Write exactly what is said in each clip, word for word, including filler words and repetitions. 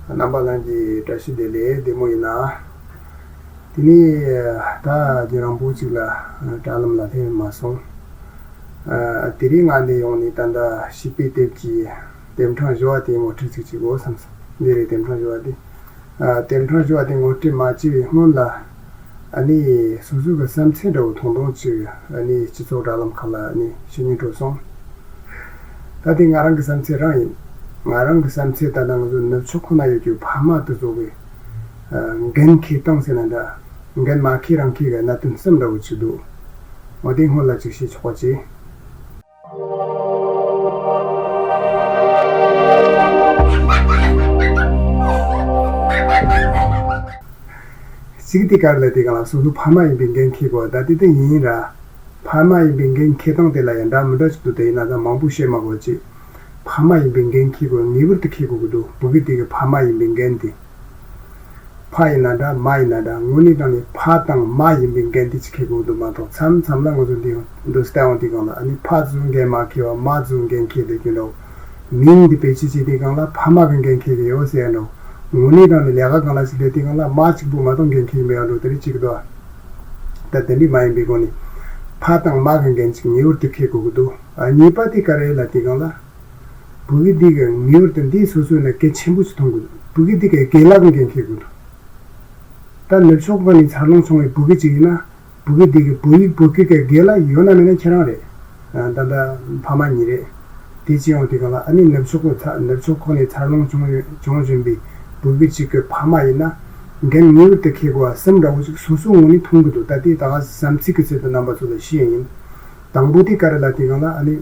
རྣམ་པ་ལྷན་རྒྱས་བཀྲ་ཤིས་བདེ་ལེགས། བདེ་མོ་ཡིན་ན། དེ་ནས་ད་ཉིན་རིང་པོ་ཅིག་ལ་དྲ་ལམ་ལ་སླེབས་མ་སོང་། དེ་རིང་ང་འདི་ཡོང་ནས་ད་ལྟ་བྱིས་པའི་དེབ་ཀྱི་དེབ་ཕྲེང་བཞི་པ་དེ་ངོ་སྤྲོད་ཅིག་བྱེད་དགོས་བསམ་སོང་། འདི་རེད། དེབ་ཕྲེང་བཞི་པ་དེ། དེབ་ཕྲེང་བཞི་པ་དེ་ངོ་སྤྲོད་མ་བྱས་པའི་སྔོན་ལ། ཨ་ནི་སོ་སོ་གི་བསམ་ཚུལ་འདྲ་བོ་ཐུང་ཐུང་ཅིག་ཨ་ནི་སྤྱི་ཚོགས་དྲ་ལམ་ཁག་ལ་ཨ་ནི་ཞུ་སྙིང་བྲོ་སོང་། ད་དེ་ང་རང་གི་བསམ་ཚུལ་རང་ཡིན། ང་རང་གི་བསམ་ཚུལ་ད་ལྟ་ང་ཚོ་ནུབ་ཕྱོགས་ཁོ་ན་ཡོད་རྒྱུ་ཕ་མ་དེ་ཚོ་གི་འགན་འཁྱེར་སྟངས་ཟེར་ན་འདྲ། འགན་མ་འཁྱེར་རང་འཁྱེར་གི་གནད་དོན་གསུམ་འདྲ་བོ་ཅིག་འདུག་འོ་དེ་སྔོན་ལ་ཅིག་བཤད་ཆོག་པ་བྱེད། གཅིག་དེ་ག་རེ་ལབ་དུས་སྒང་ལ་སོ་སོ་ཕ་མ་ཡིན་པའི་འགན་འཁྱེར་དགོས། ད་དེ་དེ་ཡིན་ར། ཕ་མ་ཡིན་པའི་འགན་འཁྱེར་སྟངས་དེ་ལ་ཡང་འདྲ་མི་འདྲ་ཅིག་འདུག་དེ་ཡིན་ན་ད་མང་པོ་བཤད་མ་དགོས་ཅིག་ཕ་མ་ཡིན་པའི་འགན་འཁྱེར་དགོས། ངེས་པར་དུ་འཁྱེར་དགོས་ཀྱི་འདུག་བུ་གུ་དེ་གི་ཕ་མ་ཡིན་པའི་འགན་དེ། ཕ་ཡིན་ན་འདྲ་མ་ཡིན་ན་འདྲ། དངོས་གནས་དྲང་གནས་ཕ་དང་མ་ཡིན་པའི་འགན་དེ་ཅིག་འཁྱེར་དགོས་འདུག་མ་གཏོགས། མཚམས་མཚམས་ལ་ང་ཚོ་འདི་འདུག་ལྟ་འོང་དུས་སྒང་ལ་ཨ་ནི་ཕ་ཚོས་འགན་མ་འཁྱེར་བ་མ་ཚོས་འགན་འཁྱེར་བསྡད་རྒྱུ་འདྲ་བོ། མིང་འདི་བེད་སྤྱོད་བྱེད་དུས་སྒང་ལ་ཕ་མ་གི་འགན་འཁྱེར་གི་ཡོད་ཟེར་ཡ་འདྲ་བོ། དངོས་གནས་དྲང་གནས་ལས་ཀ་སྒང་ལ་ཅིག་སླེབས་དུས་སྒང་ལ་མ་གཅིག་པུ་མ་གཏོགས་འགན་འཁྱེར་གི་མེད་པ་འདྲ་བོ་དེ་རིགས་ཅིག་འདུག་ད་དེ་འདྲ་མ་ཡིན་པའི་སྒོ་ནས་ཕ་དང་མ་གི་འགན་ཅིག་ངེས་པར་དུ་འཁྱེར་དགོས་ཀྱི་འདུག་ཨ་གཉིས་པ་དེ་ག་རེ་ལབ་དུས་སྒང་ལ། བུ་གུ་འདི་གི་ངེས་པར་དུ་འདི་སོ་སོ་ནས་གལ་ཆེན་པོ་ཞིག་མཐོང་དགོས་འདུག་བུ་གུ་འདི་གི་དགེ་ལགས་ཀྱི་འགན་འཁྱེར་དགོས་འདུག་ད་ནུབ་ཕྱོགས་ཁོ་ནས་འཚར་ལོངས་བྱུང་བའི་བུ་གུ་ཅིག་ཡིན་ན། བུ་གུ་འདི་གི་བོད་ཡིག་བོད་སྐད་ཀྱི་དགེ་ལགས་ཡོད་ན་མེད་ན་ཁྱེད་རང་རེད། ད་ལྟ་ཕ་མ་གཉིས་རེད། དེ་ཅི་ཡོང་དུས་སྒང་ལ་ཨ་ནི་ནུབ་ཕྱོགས་ཀྱི་ཚ་ནུབ་ཕྱོགས་ཁོ་ནས་འཚར་ལོངས་བྱུང་བྱུང་བཞིན་པའི་བུ་གུ་ཅིག་གི་ཕ་མ་ཡིན་ན། འགན་ངེས་པར་དུ་འཁྱེར་དགོས་པ་སེམས་འདྲ་བོ་ཅིག་སོ་སོའི་ངོས་ནས་མཐོང་གི་འདུག་ད་ལྟའི་ད་ག་བསམ་ཚུལ་གྱི་ཚུལ་དུ་རྣམ་པ་ཚོ་ལ་ཞུ་ཡ་ཡིན། དང་པོ་དེ་ག་རེ་ལབ་དུས་སྒང་ལ་ཨ་ནི།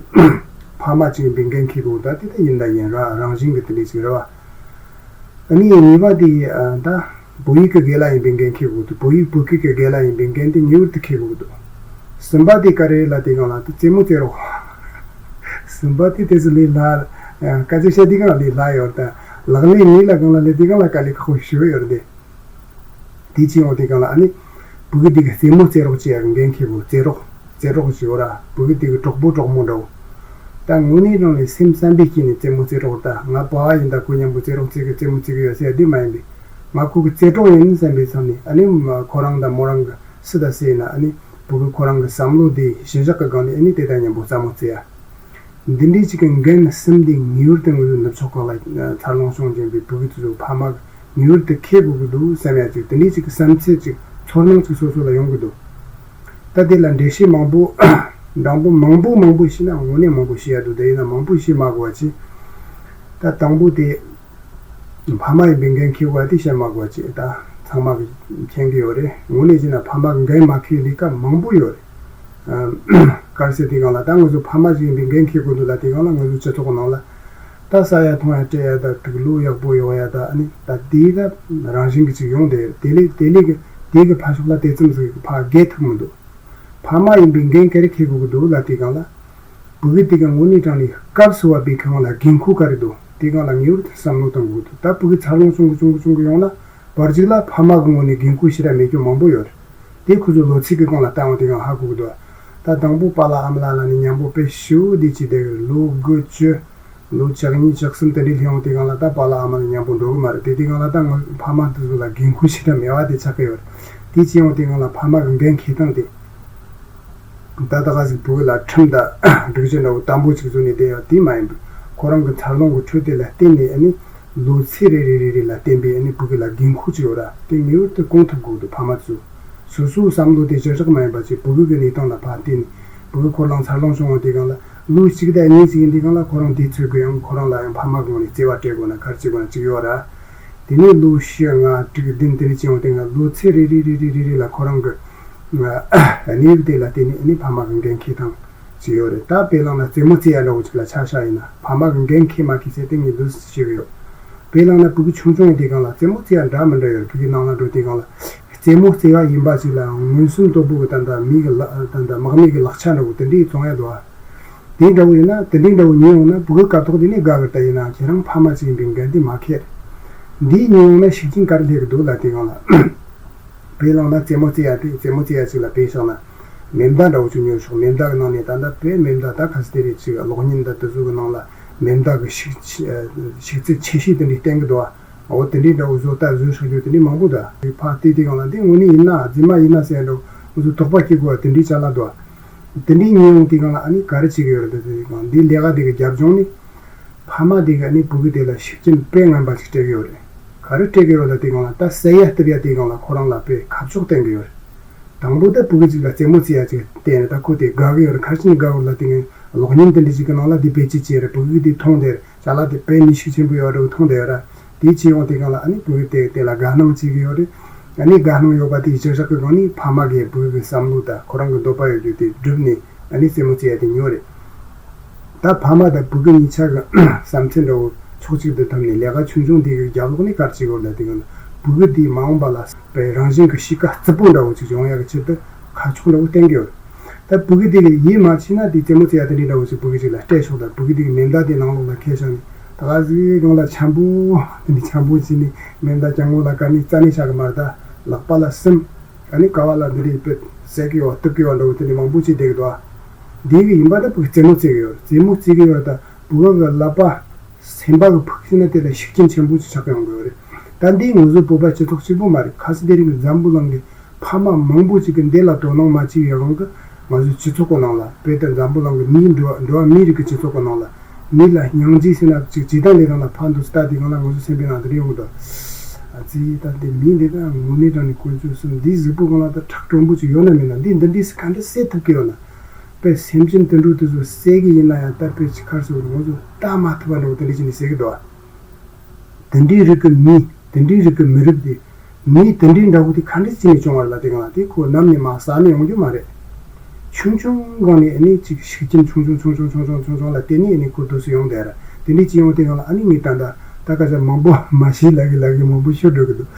ཕ་མ་གཅིག་ཡིན་པའི་འགན་འཁྱེར་དགོས། ད་དེ་ད་ཡིན་ད་ཡིན་ར་རང་བཞིན་གྱི་དེ་འདྲ་ཅིག་རེད་བ། ཨ་ནི་གཉིས་པ་དེ་ད་བོད་ཡིག་གི་དགེ་ལགས་ཡིན་པའི་འགན་འཁྱེར་དགོས་འདུག་བོད་ཡིག་བོད་སྐད་ཀྱི་དགེ་ལགས་ཡིན་པའི་འགན་དེ་ངེས་པར་དུ་འཁྱེར་དགོས་འདུག་གསུམ་པ་དེ་ག་རེ་ལབ་དུས་སྒང་ལ་ད་རྩེད་མོ་རྩེ་རོགས། གསུམ་པ་དེ་དེ་ཚོ་ལས་སླ། སྐད་ཆ་བཤད་དུས་སྒང་ལས་སླ་ཡོད་ད། ལག་ལེན་གཉིས་ལ་སྒང་ལ་སླེབས་དུས་སྒང་ལ་དཀའ་ལས་ཁག་པོ་ཞེ་པོ་ཡོད་རེད་དེ། དེ་ཅི་ཡོང་དུས་སྒང་ལ་ཨ་ནི། བུ་གུ་དེ་གི་རྩེད་མོ་རྩེ་རོགས་བྱེད་ཡག་འགན་འཁྱེར་དགོས། རྩེ་རོགས། རྩེ་རོགས་ཞུ་ར། བུ་གུ་དེ་གི་གྲོགས་པོ་གྲོགས་མོ་འདྲ་བོ། ད་དངོས་གནས་དྲང་ནས་སེམས་བསམ་པའི་དཀྱིལ་ནས་རྩེད་མོ་རྩེ་རོགས། ད་ང་པ་ཕ་ཡིན་ད་ཁོ་མཉམ་པོ་རྩེ་རོགས་རྩེ་གི་རྩེད་མོ་རྩེ་གི་ཡོད་ཟེར་ཡ་དེ་མ་ཡིན་པས། ང་ཁོ་གི་རྩེ་གྲོགས་ཡིན་བསམ་པའི་ཚབ་ནས་ཨ་ནི་ཁོ་རང་དང་མོ་རང་གི་སུ་དང་སུ་ཡིན་ན་ཨ་ནི་བུ་གུ་ཁོ་རང་གི་བསམ་བློ་དེ་གཞི་བཞག་གི་སྒང་ནས་ཨ་ནི་དེ་དང་མཉམ་པོ་རྩེད་མོ་རྩེ་ཡ། འདི་འདྲའི་ཅིག་གི་འགན་གསུམ་འདི་ངེས་པར་དུ་ང་ཚོ་ནུབ་ཕྱོགས་ཁག་ལ་འཚར་ལོངས་བྱུང་བཞིན་པའི་བུ་གུ་ཚོ་ཕ་མ་ངེས་པར་དུ་འཁྱེར་དགོས་ཀྱི་འདུག་བསམ་ཡ་ཅིག་དེ་འདྲའི་ཅིག་གི་བསམ་ཚུལ་ཅིག་ཚོར་སྣང་ཅིག་སོ་སོ་ལ་ཡོང་གི་འདུག་ད་དེ་ལ་འགྲེལ་བཤད་མང་པོ། དང་པོ་མང་པོ་མང་པོ་ཤེས་ན་དངོས་གནས་མང་པོ་ཤེས་ཡ་འདུག་དེ་ཡིན་ན་མང་པོ་ཤེས་མ་དགོས་པ་ཅིག་ད་དང་པོ་དེ། ཕ་མ་ཡིན་པའི་འགན་འཁྱེར་དགོས་པ་དེ་བཤད་མ་དགོས་པ་ཅིག་ད་ཚང་མ་གིས་མཁྱེན་གྱི་ཡོད་རེད། དངོས་གནས་བྱས་ན་ཕ་མ་གི་འགན་མ་འཁྱེར་ལས་ཀ་མང་པོ་ཡོད་རེད། ག་རེ་ཟེར་དུས་སྒང་ལ་ད་ང་ཚོ་ཕ་མ་ཞིག་ཡིན་པའི་འགན་འཁྱེར་དགོས་འདུག་ལབ་དུས་སྒང་ལ་ང་ཚོའི་སྤྱི་ཚོགས་ནང་ལ་ད་ཟ་ཡ་འཐུང་ཡ་སྤྲད་ཡ་ད་དུག་ལོག་ཡག་པོ་ཡོད་ཡ་ད་ཨ་ནི་ད་དེའི་ད་རང་བཞིན་གྱི་ཅིག་ཡོང་བསྡད་ཡོད་རེད། དེ་ལས་དེ་ལས་གི་དེ་གི་ཕར་ཕྱོགས་ལ་དེ་ཙམ་ཟིག་ཕར་རྒྱས་ཐུབ་མི་འདུག་ཕ་མ་ཡིན་པའི་འགན་ག་རེ་འཁྱེར་དགོས་ཀྱི་འདུག་ལབ་དུས་སྒང་ལ། བུ་གུ་དེ་ག་དངོས་གནས་དྲང་ནས་སྐབས་སུ་བབས་པའི་ཁེ་དབང་ལ་འགན་ཁུར་ག་རེ་འདུག་དེ་སྒང་ལ་ངེས་པར་དུ་བསམ་བློ་གཏོང་དགོས་འདུག་ད་བུ་གུ་འཚར་ལོངས་བྱུང་གི་བྱུང་གི་བྱུང་གི་ཡོང་ན་བར་གཅིག་ལ་ཕ་མ་གི་ངོས་ནས་འགན་ཁུར་ཞེ་དྲག་མེད་རྒྱུ་མང་པོ་ཡོད་རེད། དེ་ཁོ་ཚོ་ལོ་ཚིགས་ཀྱི་སྒང་ལ་བལྟ་འོང་དུས་སྒང་ཧ་གོ་གི་འདུག་ད་དང་པོ་པཱ་ལགས་ཨ་མ་ལགས་ལ་ནི་མཉམ་པོ་དཔེ་ཞེ་པོ་བསྡད་ཅིག་བསྡད་ཡོད་རེད། ལོ་དགུ་བཅུ། ལོ་བཅུ་གཉིས་བཅུ་གསུམ་དེ་འདྲའི་སླེབས་ཡོང་དུས་སྒང་ལ་ད་པཱ་ལགས་ཨ་མ་ལགས་མཉམ་པོ་འགྲོ་གི་མ་རེད། དེ་དུས་སྒང་ལ་ད་ང་ཕ་མ་དེ་ཚོ་ལ་འགན་ཁུར་ཞེ་དྲག་མེད་པ་དེ་ཆགས་ཀྱི་ཡོད་རེད། དེ་བྱས་ཡོང་དུས་སྒང་ལ་ཕ་མ་གི་འགན་འཁྱེར་སྟངས་དེ། ད་ད་ག་ཟིག་བུ་གུ་ལ་ཁྲིམས་དང་སྒྲིག་གཞི་འདྲ་བོ་དམ་པོ་ཅིག་བཟོས་ནས་བསྡད་ཡོད་དེ་མ་ཡིན་པར་ཁོ་རང་གི་འཚར་ལོངས་ཀྱི་ཁྲོད་དེ་ལ་བརྟེན་ནས་ཨ་ནི་ལོ་ཚིགས་རེ་རེ་རེ་རེ་ལ་བརྟེན་པའི་ཨ་ནི་བུ་གུ་ལ་འགན་ཁུར་ཅིག་ཡོད་ར་དེ་ངེས་པར་དུ་སྐོང་ཐུབ་དགོས་འདུག་ཕ་མ་ཚོས། སོ་སོའི་བསམ་བློ་དེ་གཞིར་བཞག་མ་ཡིན་པ་ཅིག་བུ་གུ་གི་གནས་སྟངས་ལ་ཕར་བལྟས་ནས་བུ་གུ་ཁོ་རང་འཚར་ལོངས་བྱུང་བ་དེ་སྒང་ལ་ལོ་གཅིག་དང་གཉིས་ཅིག་ཡིན་དུས་སྒང་ལ་ཁོ་རང་དེ་ཚོད་དགོས་ཡང་ཁོ་རང་ལ་ཡང་ཕ་མ་གི་ངོས་ནས་བརྩེ་བ་སྤྲད་དགོས་ན་ག་རེ་བྱེད་དགོས་ན་ཅིག་ཡོད་ར། དེ་ནས་ལོ་བཞི་ལྔ་དྲུག་བདུན་དེ་འདྲ་ཅིག་ཡོང་དུས་སྒང་ལོ་ཚིགས་རེ་རེ་རེ་རེ་རེ་རེ་ལ་ཁོ་རང་གི་གནས་བབ་དེ་ལ་བརྟེན་ནས་ཨ་ནི་ཕ་མ་གི་འགན་འཁྱེར་སྟངས་ཅིག་ཡོད་རེད། ད་དཔེ་བླངས་ན་རྩེད་མོ་རྩེ་ཡ་འདྲ་བོ་ཅིག་ལ་ཆ་བཞག་ཡིན་ན་ཕ་མ་གི་འགན་འཁྱེར་མ་འཁྱེར་ཟེར་དེ་ངས་འདུག་སེ་ཤེས་ཀྱི་ཡོད། དཔེ་བླངས་ན་བུ་གུ་ཆུང་ཆུང་ཡིན་དུས་སྒང་ལ་རྩེད་མོ་རྩེ་ཡ་འདྲ་མི་འདྲ་ཡོད་རེད། བུ་གུ་ནང་ལ་འགྲོ་དུས་སྒང་ལ་རྩེད་མོ་རྩེ་བ་ཡིན་པ་ཅིག་ལ་མངོན་སུམ་དོད་པོ་གི་ད་ལྟ་མི་གི་ལག་ད་ལྟ་དམག་མི་གི་ལག་ཆ་འདྲ་བོ་དེ་འདྲའི་བཙོང་ཡ་འདུག་ཨ། དེ་འདྲ་བོ་ཡིན་ན་དེ་འདྲའི་འདྲ་བོ་ཉོས་ཡོང་ན་བུ་གུ་སྐབས་ཐོག་དེ་ནས་དགའ་གི་རེད། ད་ཡིན་ནའང་ཁྱེད་རང་ཕ་མ་ཅིག་ཡིན་པའི་འགན་དེ་མ་འཁྱེར། འདི་ཉོས་ཡོང་ན་ཤུགས་རྐྱེན་ག་རེ་སླེབས་ཀྱི་འདུག་ལབ་དུས་སྒང་ལ། དཔེ་བླངས་ན་རྩེད་མོ་རྩེ་ཡ་དེ་རྩེད་མོ་རྩེ་ཡ་ཅིག་ལ་དཔེ་བཞག་ན། མེ་མདའ་འདྲ་བོ་ཅིག་ཉོས་ཤོག་མེ་མདའ་གི་ནང་ནས་ད་ལྟ་དཔེ་མེ་མདའ་ད་ག་ཚོད་དེ་རེད་ཅིག་གློག་བརྙན་ད་དེ་ཚོ་གི་ནང་ལ་མེ་མདའ་གི་ཤུགས་ཆེ་ཤུགས་ཚད་ཆེ་ཤོས་དེ་འདྲའི་བསྟན་གི་འདུག་ཨ། འོ་དེ་འདྲའི་འདྲ་བོ་བཟོ་ལྟ་བཟོ་ཧྲ་རྒྱུ་དེ་འདྲའི་མང་པོ་འདུག་ཕར་བལྟས་དུས་སྒང་ལ་འདི་དངོས་གནས་ཡིན་ན་རྫུན་མ་ཡིན་ན་ཟེར་འདྲ་བོ་ང་ཚོ་དོགས་པ་སྐྱེ་དགོས་པ་དེ་འདྲའི་ཅ་ལག་འདུག་དེ་འདྲའི་ཉོས་ཡོང་དུས་སྒང་ལ་ཨ་ནི་ག་རེ་བྱེད་ཀྱི་ཡོད་རེད། དེ་དུས་སྒང་འདིའི་ལས་ཀ་དེ་གི་རྒྱབ་ལྗོངས་ནི། ཕ་མ་དེ་གི་ཨ་ནི་བུ་གུ་དེ་ལ་ཤུགས་རྐྱེན་དཔེ་ངན་པ་ཞིག་སྤྲད་ཀྱི་ཡོད་རེད། ག་རེ་སྤྲད་ཀྱི་ཡོད་ལབ་དུས་སྒང་ལ་ད་ཟེར་ཡ་གཏུབ་ཡ་དུས་སྒང་ལ་ཁོ་རང་ལ་དཔེ་ཁ་ཕྱོགས་བསྟན་གྱི་ཡོད་རེད། དང་པོ་ད་བུ་གུ་ཅིག་ལ་རྩེད་མོ་རྩེ་ཡ་ཅིག་བསྟན་རེད། ད་ཁོ་དེ་དགའ་གི་ཡོད་རེད། ག་རེ་བྱས་ནས་དགའ་གི་ཡོད་ལབ་དུས་ངས་གློག་བརྙན་དེ་འདྲ་ཅིག་གི་ནང་ལ་དེ་དཔེ་ཅིག་བྱས་རེད། བུ་གུ་དེ་མཐོང་དེ་རེད། ཅ་ལག་དེ་དཔེ་ནུས་ཤུགས་ཆེན་པོ་ཡོད་རེད། མཐོང་དེ་ཡོད་རེད། དེ་བྱས་ཡོང་དུས་སྒང་ལ་ཨ་ནི་བུ་གུ་དེ་དེ་ལ་དགའ་སྣང་བྱེད་ཀྱི་ཡོད་རེད། ཨ་ནི་དགའ་སྣང་ཡོད་པ་དེ་གཞིར་བཞག་གི་སྒང་ནས་ཕ་མ་གིས་བུ་གུ་གི་བསམ་བློ་དང་ཁོ་རང་གི་འདོད་པ་ཡོད་རྒྱུ་དེ་བསྒྲུབས་ནས་ཨ་ནི་རྩེད་མོ་རྩེ་ཡ་དེ་ཉོས་རེད། ད་ཕ་མ་དང་བུ་གུ་གཉིས་ཆ་གི་བསམ་ཚུལ་འདྲ་བོ་ཕྱོགས་གཅིག་ཏུ་ཐབས་ནས་ལས་ཀ་ཆུང་ཆུང་འདི་གི་རྒྱབ་ལོགས་ནས་ག་རེ་བྱེད་དགོས་ལབ་དུས་སྒང་ལ་བུ་གུ་འདིའི་མ་འོངས་པ་ལ་དཔེ་རང་བཞིན་གྱི་གཤིས་ཀ་རྩུབ་པོ་འདྲ་བོ་ཅིག་ཡོང་ཡ་གི་ཆེད་དུ་ཁ་ཕྱོགས་འདྲ་བོ་བསྟན་གྱི་ཡོད། ད་བུ་གུ་དེ་གི་ཡིད་མ་ཆེས་ན་དེ་རྩེད་མོ་རྩེ་ཡ་དེ་འདྲའི་འདྲ་བོ་ཞིག་བུ་གུ་ཅིག་ལ་སྤྲད་ཆོག་ད་བུ་གུ་དེ་གི་མེ་མདའ་དེ་ནང་ལོགས་ལ་འཁྱེར་བཞག་ནས་ད་ག་ཟིག་སྒང་ལ་འཆམ་པོ་དེ་འདྲ་འཆམ་པོ་བྱས་ནས་མེ་མདའ་གྱང་མོ་ལ་བཀལ་ནས་རྩ་ནས་བཞག་གི་མ་རེད། ད་ལག་པ་ལ་ཟིན། ཨ་ནི་ཀ་བ་ལ་འདི་འདྲའི་དཔེ་བསད་ཀྱི་ཡོད་གཏུབ་ཀྱི་ཡོད་འདྲ་བོ་དེ་འདྲའི་མང་པོ་ཅིག་བསྡད་ཀྱི་འདུག་ཨ། འདི་གི་ཡིན་པ་ད་བུ་གུ་རྩེད་མོ་རྩེ་གི་ཡོད། རྩེད་མོ་རྩེ་གི་ཡོད་ད་བུ་གུ་གི་ལག་པ་སེམས་པ་གི་ཕུགས་ཟིན་ན་དེ་ལ་ཤུགས་རྐྱེན་ཆེན་པོ་ཅིག་ཆགས་ཡོང་གི་ཡོད་རེད། ད་འདི་ང་ཚོ་བོད་པ་སྤྱི་ཚོགས་གཅིག་པོ་མ་རེད། ཁ་སང་དེ་རིང་གི་འཛམ་བུ་གླིང་གི་ཕ་མ་མང་པོ་ཅིག་གི་འདི་ལ་དོ་སྣང་མ་བྱས་ཡོད་རུང་གི་ང་ཚོའི་སྤྱི་ཚོགས་ཀྱི་ནང་ལ་དཔེ་ལྟར་འཛམ་བུ་གླིང་གི་མིའི་འགྲོ་བ་འགྲོ་བ་མིའི་རིགས་ཀྱི་སྤྱི་ཚོགས་ཀྱི་ནང་ལ་མི་ལ་སྙིང་རྗེ་ཟེར་ན་ཅིག་ཇི་ལྟར་ལས་རང་ལ་ཕར་འདུག་ལྟ་དུས་སྒང་ལ་ང་ཚོ་སེམས་པའི་ནང་དུ་རེ་ཡོང་གི་འདུག་ཨ་ཙི་ད་འདི་མི་འདི་ད་དངོས་གནས་དྲང་ནས་དཀོན་མཆོག་གསུམ་འདི་གཟུགས་པོ་སྒང་ལ་ད་ཁྲག་དྲོན་པོ་ཅིག་ཡོད་ན་མེད་ན་འདི་འདི་འདྲས་སུ་ག་འདྲ་བསད་ཐུབ་ཀྱི་ཡོད་ན། དཔེ་སེམས་ཅན་དུད་འགྲོ་དེ་ཚོ་བསད་གི་ཡིན་ན་ཡང་ད་དཔེ་ཅིག་ཁར་སོང་ང་ཚོ་ལྟ་མ་ཐུབ་པ་འདྲ་བོ་དེ་འདྲས་བྱས་ནས་བསད་གི་འདུག་ཨ། དེ་འདྲའི་རིགས་ཀྱི་མི། དེ་འདྲའི་རིགས་ཀྱི་མི་རབས་དེ། མི་དེ་འདྲའི་འདྲ་བོ་དེ་ག་འདྲས་བྱས་ནས་བྱུང་བ་རེད་ལབ་དུས་སྒང་ལ་དེ་ཁོ་ནམ་ནས་མ་ཟ་ནས་ཡོང་རྒྱུ་མ་རེད། ཆུང་ཆུང་སྒང་ནས་ཨ་ནི་ཅིག་ཤུགས་རྐྱེན་ཆུང་ཆུང་ཆུང་ཆུང་ཆུང་ཆུང་ཆུང་ཆུང་ལ་བརྟེན་ནས་ཨ་ནི་ཁོ་དུས་སུ་ཡོང་བསྡད་ར། དེ་འདྲས་ཅིག་ཡོང་དུས་སྒང་ལ་ཨ་ནི་ངས་ད་ལྟ་ད་སྐད་ཆ་མང་པོ་མ་བཤད་ལབ་གི་ལབ་གི་མང་པོ་ཤོར་འགྲོ་གི་འདུག་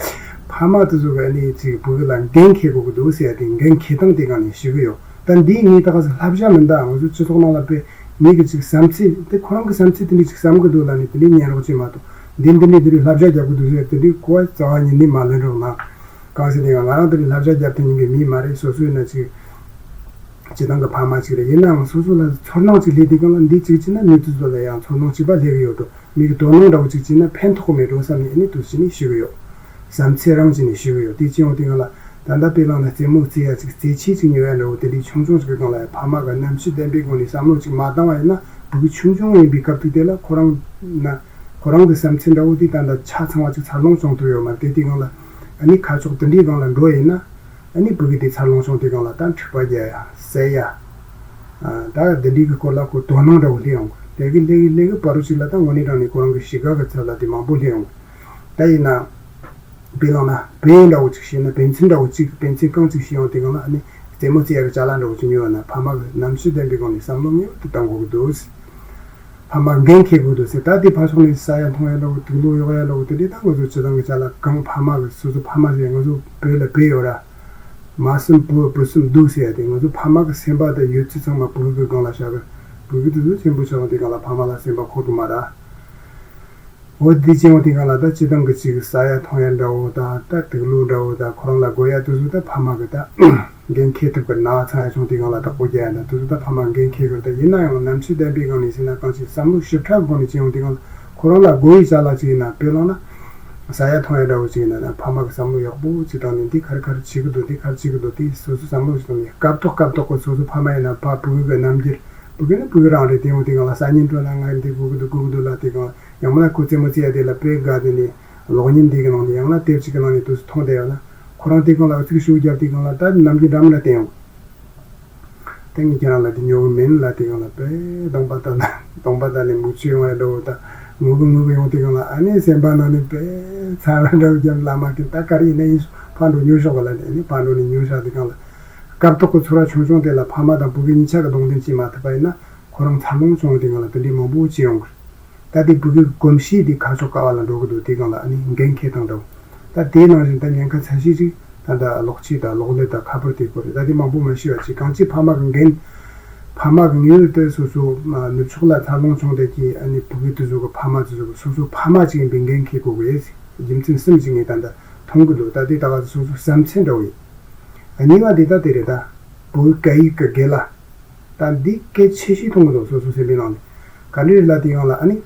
ཕ་མ་དེ་ཚོ་གི་ཨ་ནི་ཅིག་བུ་གུ་ལ་འགན་འཁྱེར་དགོས་གི་འདུག་ཟེར་ཡ་དེ་འགན་འཁྱེར་སྟངས་དེ་སྒང་ནས་ཞུ་གི་ཡོད། ད་འདི་ངས་ད་ག་ཟེ་བསླབ་བྱ་མིན་ད་ང་ཚོ་སྤྱི་ཚོགས་ནང་ལ་དཔེ་མི་གི་ཅིག་བསམ་ཚུལ་དེ་ཁོ་རང་གི་བསམ་ཚུལ་དེ་འདྲ་ཅིག་བསམ་གི་འདུག་ལབ་ནས་དེ་འདྲའི་ཉན་རོགས་བྱེད་མ་གཏོགས་འདི་འདི་འདྲའི་དེ་འདྲའི་བསླབ་བྱ་རྒྱབ་གི་འདུག་ཟེར་དེ་འདྲའི་གོ་བ་རྩ་བ་ཉིད་ནས་མ་ལེན་རོགས་གནང་། གང་ཟེར་ན་ང་རང་དེ་འདྲའི་བསླབ་བྱ་རྒྱབ་ཐུབ་མཁན་གྱི་མི་མ་རེད། སོ་སོ་ཡིན་ན་ཅིག་སྤྱི་བཏང་གི་ཕ་མ་ཅིག་རེད། ཡིན་ནའང་སོ་སོ་ལ་ཚོར་སྣང་ཅིག་སླེབས་དུས་སྒང་ལ་འདི་ཅིག་བྱས་ན་མི་དེ་ཚོ་ལ་ཡང་ཚོར་སྣང་གཅིག་པ་སླེབས་གི་ཡོད་འགྲོ། མི་གི་དོ་སྣང་འདྲ་བོ་ཅིག་བྱས་ན་ཕན་ཐོགས་མེད་འགྲོ་བསམ་ནས་ཨ་ནི་དུ་བྱས་ནས་ཞུ་གི་ཡོད། བསམ་ཚུལ་རང་བྱས་ནས་ཞུ་གི་ཡོད། དེ་ཅི་ཡོང་དུས་སྒང་ལ་ད་ལྟ་དཔེ་བླངས་ན་རྩེད་མོ་རྩེ་ཡ་ཅིག་རྩེད་ཆས་ཅིག་ཉོ་ཡ་འདྲ་བོ་དེ་འདྲའི་ཆུང་ཆུང་ཅིག་གི་སྒང་ལ་ཡང་ཕ་མ་གི་རྣམ་དཔྱོད་ལྡན་པའི་སྒོ་ནས་བསམ་བློ་ཅིག་མ་བཏང་བ་ཡིན་ན་བུ་གུ་ཆུང་ཆུང་ཡིན་པའི་སྐབས་དུས་དེ་ལ་ཁོ་རང་ན་ཁོ་རང་གི་བསམ་ཚུལ་འདྲ་བོ་དེ་ད་ལྟ་ཆ་ཚང་བ་ཅིག་འཚར་ལོངས་བྱུང་ཐུབ་ཡོད་མ་རེད། དེ་དུས་སྒང་ལ་ཨ་ནི་ཁ་ཕྱོགས་དེ་འདྲའི་སྒང་ལ་འགྲོ་ཡིན་ན། ཨ་ནི་བུ་གུ་དེ་འཚར་ལོངས་བྱུང་དུས་སྒང་ལ་ད་འཁྲིག་པ་རྒྱག་ཡ་ཟེར་ཡ། ཨ་ད་འདི་འདྲའི་གི་སྐོར་ལ་ཁོ་དོ་སྣང་འདྲ་བོ་སླེབས་ཡོང་གི། ལས་ཀི་ལས་ཀི་ལས་ཀི་བར་དུ་ཅིག་ལ་ད་དངོས་གནས་དྲང་ནས་ཁོ་རང་གི་གཤིས་ཀ་གི་ཚད་ལ་དེ་མང་པོ་སླེབས་ཡོང་གི། ད་ཡིན་ན། དཔེ་བླངས་ན་བེ་འདྲ་བོ་ཅིག་བཤད་ན་བེ་ཚིན་འདྲ་བོ་ཅིག་བེ་ཚིན་རྐང་ཅིག་བཤད་ཡོང་དུས་སྒང་ལ་ཨ་ནི་རྩེད་མོ་རྩེ་ཡ་གི་ཅ་ལག་འདྲ་བོ་ཅིག་ཉོས་ཡོད་ན་ཕ་མ་གི་རྣམ་དཔྱོད་ལྡན་པའི་སྒང་ནས་བསམ་བློ་ངེས་པར་དུ་གཏང་དགོས་ཀྱི་འདུག་ཕ་མ་འགན་འཁྱེར་དགོས་འདུག་ཟེར། ད་དེ་ཕར་ཕྱོགས་ནས་ཟ་ཡ་འཐུང་ཡ་འདྲ་བོ་དུག་ལོག་གཡོག་ཡ་འདྲ་བོ་དེ་འདྲས་ད་ང་ཚོ་སྤྱི་བཏང་གི་ཅ་ལག་གང་ཕ་མ་གི་སོ་སོ་ཕ་མ་ཟེར་ང་ཚོ་བོད་ལ་བེ་ཡོད་ར། མ་སེམས་བུ་བུ་སེམས་སྡུག་ཟེར་ཡ་དེ་ང་ཚོ་ཕ་མ་གི་སེམས་པ་དང་ཡོད་ཚད་ཚང་མ་བུ་གུ་གི་སྒང་ལ་བཞག་གི། བུ་གུ་དེ་ཚོ་ཆེན་པོ་ཆགས་ཡོང་དུས་སྒང་ལ་ཕ་མ་ལ་སེམས་པ་འཁོར་གི་མ་ར། འོ་དེ་ཅི་ཡོང་དུས་སྒང་ལ་ད་སྤྱི་བཏང་གི་ཅིག་ཟ་ཡ་འཐུང་ཡ་འདྲ་བོ་དང་ད་དུག་ལོག་འདྲ་བོ་དང་ཁོ་རང་ལ་དགོས་ཡ་དེ་ཚོ་ད་ཕ་མ་གི་ད་འགན་འཁྱེར་ཐུབ་གི། ན་ཚ་ཡ་བྱུང་དུས་སྒང་ལ་བདག་པོ་རྒྱག་ཡ་ན་དེ་ཚོ་ད་ཕ་མ་འགན་འཁྱེར་གི་རེད། ད་ཡིན་ན་ཡང་རྣམ་དཔྱོད་ལྡན་པའི་སྒང་ནས་ཟེར་ན་གང་ཅི་བསམ་བློ་ཞིབ་ཕྲ་གི་སྒང་ནས་ཅི་ཡོང་དུས་སྒང་ལ་ཁོ་རང་ལ་དགོས་ཡི་ཅ་ལག་ཅིག་ཡིན་ན་དཔེ་བླངས་ན་ཟ་ཡ་འཐུང་ཡ་འདྲ་བོ་ཅིག་ཡིན་ན་ན་ཕ་མ་གི་བསམ་བློ་ཡག་པོ་ཅིག་བཏང་ནས་འདི་ག་རེ་ག་རེ་བྱེད་གི་འདུག་འདི་ག་རེ་བྱེད་གི་འདུག་དེ་སོ་སོ་བསམ་བློ་ཞིག་བཏང་ནས་སྐབས་ཐོག་སྐབས་ཐོག་གི་སོ་སོ་ཕ་མ་ཡིན་ན་ཕ་བུ་གུ་གི་རྣམ་འགྱུར་བུ་གུ་ནི་བུ་གུ་རང་རེད། དེ་ཡོང་དུས་སྒང་ལ་ཟ་ཉིན་སྤྲོ་ན་ང་འདི་དགོས་གི་འདུག་དགོས་གི་འདུག་ལབ་དུས་སྒང་ལ། ཡང་མིན་ན་ཁོ་རྩེད་མོ་རྩེ་ཡ་དེ་ལ་དཔེ་དགའ་དེ་ནས་གློག་བརྙན་དེ་གི་ནང་ནས་ཡང་ན་དེབ་ཅིག་གི་ནང་ནས་དུས་སུ་མཐོང་བསྡད་ཡོད་ན་ཁོ་རང་དེ་སྒང་ལ་ཨུ་ཚུགས་ཤུགས་བརྒྱབ་དུས་སྒང་ལ་ད་ནམ་རྒྱུན་འདྲ་མི་འདྲ་བསྟན་ཡོང་། ད་ངས་ཁྱེད་རང་ལ་དེ་ཉོ་གི་མིན་ལབ་དུས་སྒང་ལ་དཔེ་གདོང་པ་ད་ལ་གདོང་པ་ད་ལས་མུ་ཆུ་ཡོང་བའི་འདྲ་བོ་ད་ངུ་གི་ངུ་གི་ཡོང་དུས་སྒང་ལ་ཨ་ནི་སེམས་པ་ནང་ནས་དཔེ་ཚ་བའི་འདྲ་བོ་བརྒྱབ་ལ་མ་གི་ད་ག་རེ་ཡིན་ན་ཡིན་ཕར་འགྲོ་ཉོ་ཤོག་ག་ལབ་ནས་ཨ་ནི་ཕར་འགྲོ་ནས་ཉོ་བཞག་དུས་སྒང་ལ་སྐབས་ཐོག་གི་ཚོར་བ་ཆུང་ཆུང་དེ་ལ་ཕ་མ་དང་བུ་གུ་གཉིས་ཆ་གི་གདོང་ལེན་བྱེད་མ་ཐུབ་པ་ཡིན་ན། ཁོ་རང་འཚར་ལོངས་བྱུང་བ་དེ་སྒང་ལ་དེ་འདྲའི་མང་པོ་བྱེད་ཡོང་གི། ད་དེ་བུ་གུ་གོམས་གཤིས་དེ་ཁ་ཕྱོགས་ག་བ་ལ་འགྲོ་གི་འདུག་དེ་སྒང་ལ་ཨ་ནི་འགན་འཁྱེར་སྟངས་འདྲ་བོ། ད་དེའི་ནང་བཞིན་ད་ཉེན་ཁ་ཚ་ཤོས་ཅིག་ད་ལྟ་གློག་ཆས་དང་གློག་ཀླད་དང་ཁ་པར་དེ་སྐོར་རེད། ད་དེ་མང་པོ་མ་ཤེས་པ་ཅིག་གང་ཅི་ཕ་མ་གི་འགན། ཕ་མ་གི་ངེས་པར་དུ་སོ་སོ་ནུབ་ཕྱོགས་ལ་འཚར་ལོངས་བྱུང་བསྡད་ཀྱི་ཨ་ནི་བུ་གུ་དེ་ཚོ་གི་ཕ་མ་དེ་ཚོ་གི་སོ་སོ་ཕ་མ་ཅིག་ཡིན་པའི་འགན་འཁྱེར་དགོས་གི་རེད། རྒྱུ་མཚན་གསུམ་ཅིག་ངས་ད་ལྟ་མཐོང་གི་འདུག་ད་དེ་ད་ག་སོ་སོ་བསམ་ཚུལ་འདྲ་བོ་ཡིན། གཉིས་པ་འདི་ད་དེ་རེད། ད་བོད་སྐད་ཡིག་གི་དགེ་ལ། ད་འདི་གལ་ཆེ་ཤོས་མཐོང་གི་འདུག་སོ་སོ་སེམས་པའི་ནང་ནས། ག་འདྲ་རེད་ལབ་དུས་སྒང་ལ་ཨ་ནི།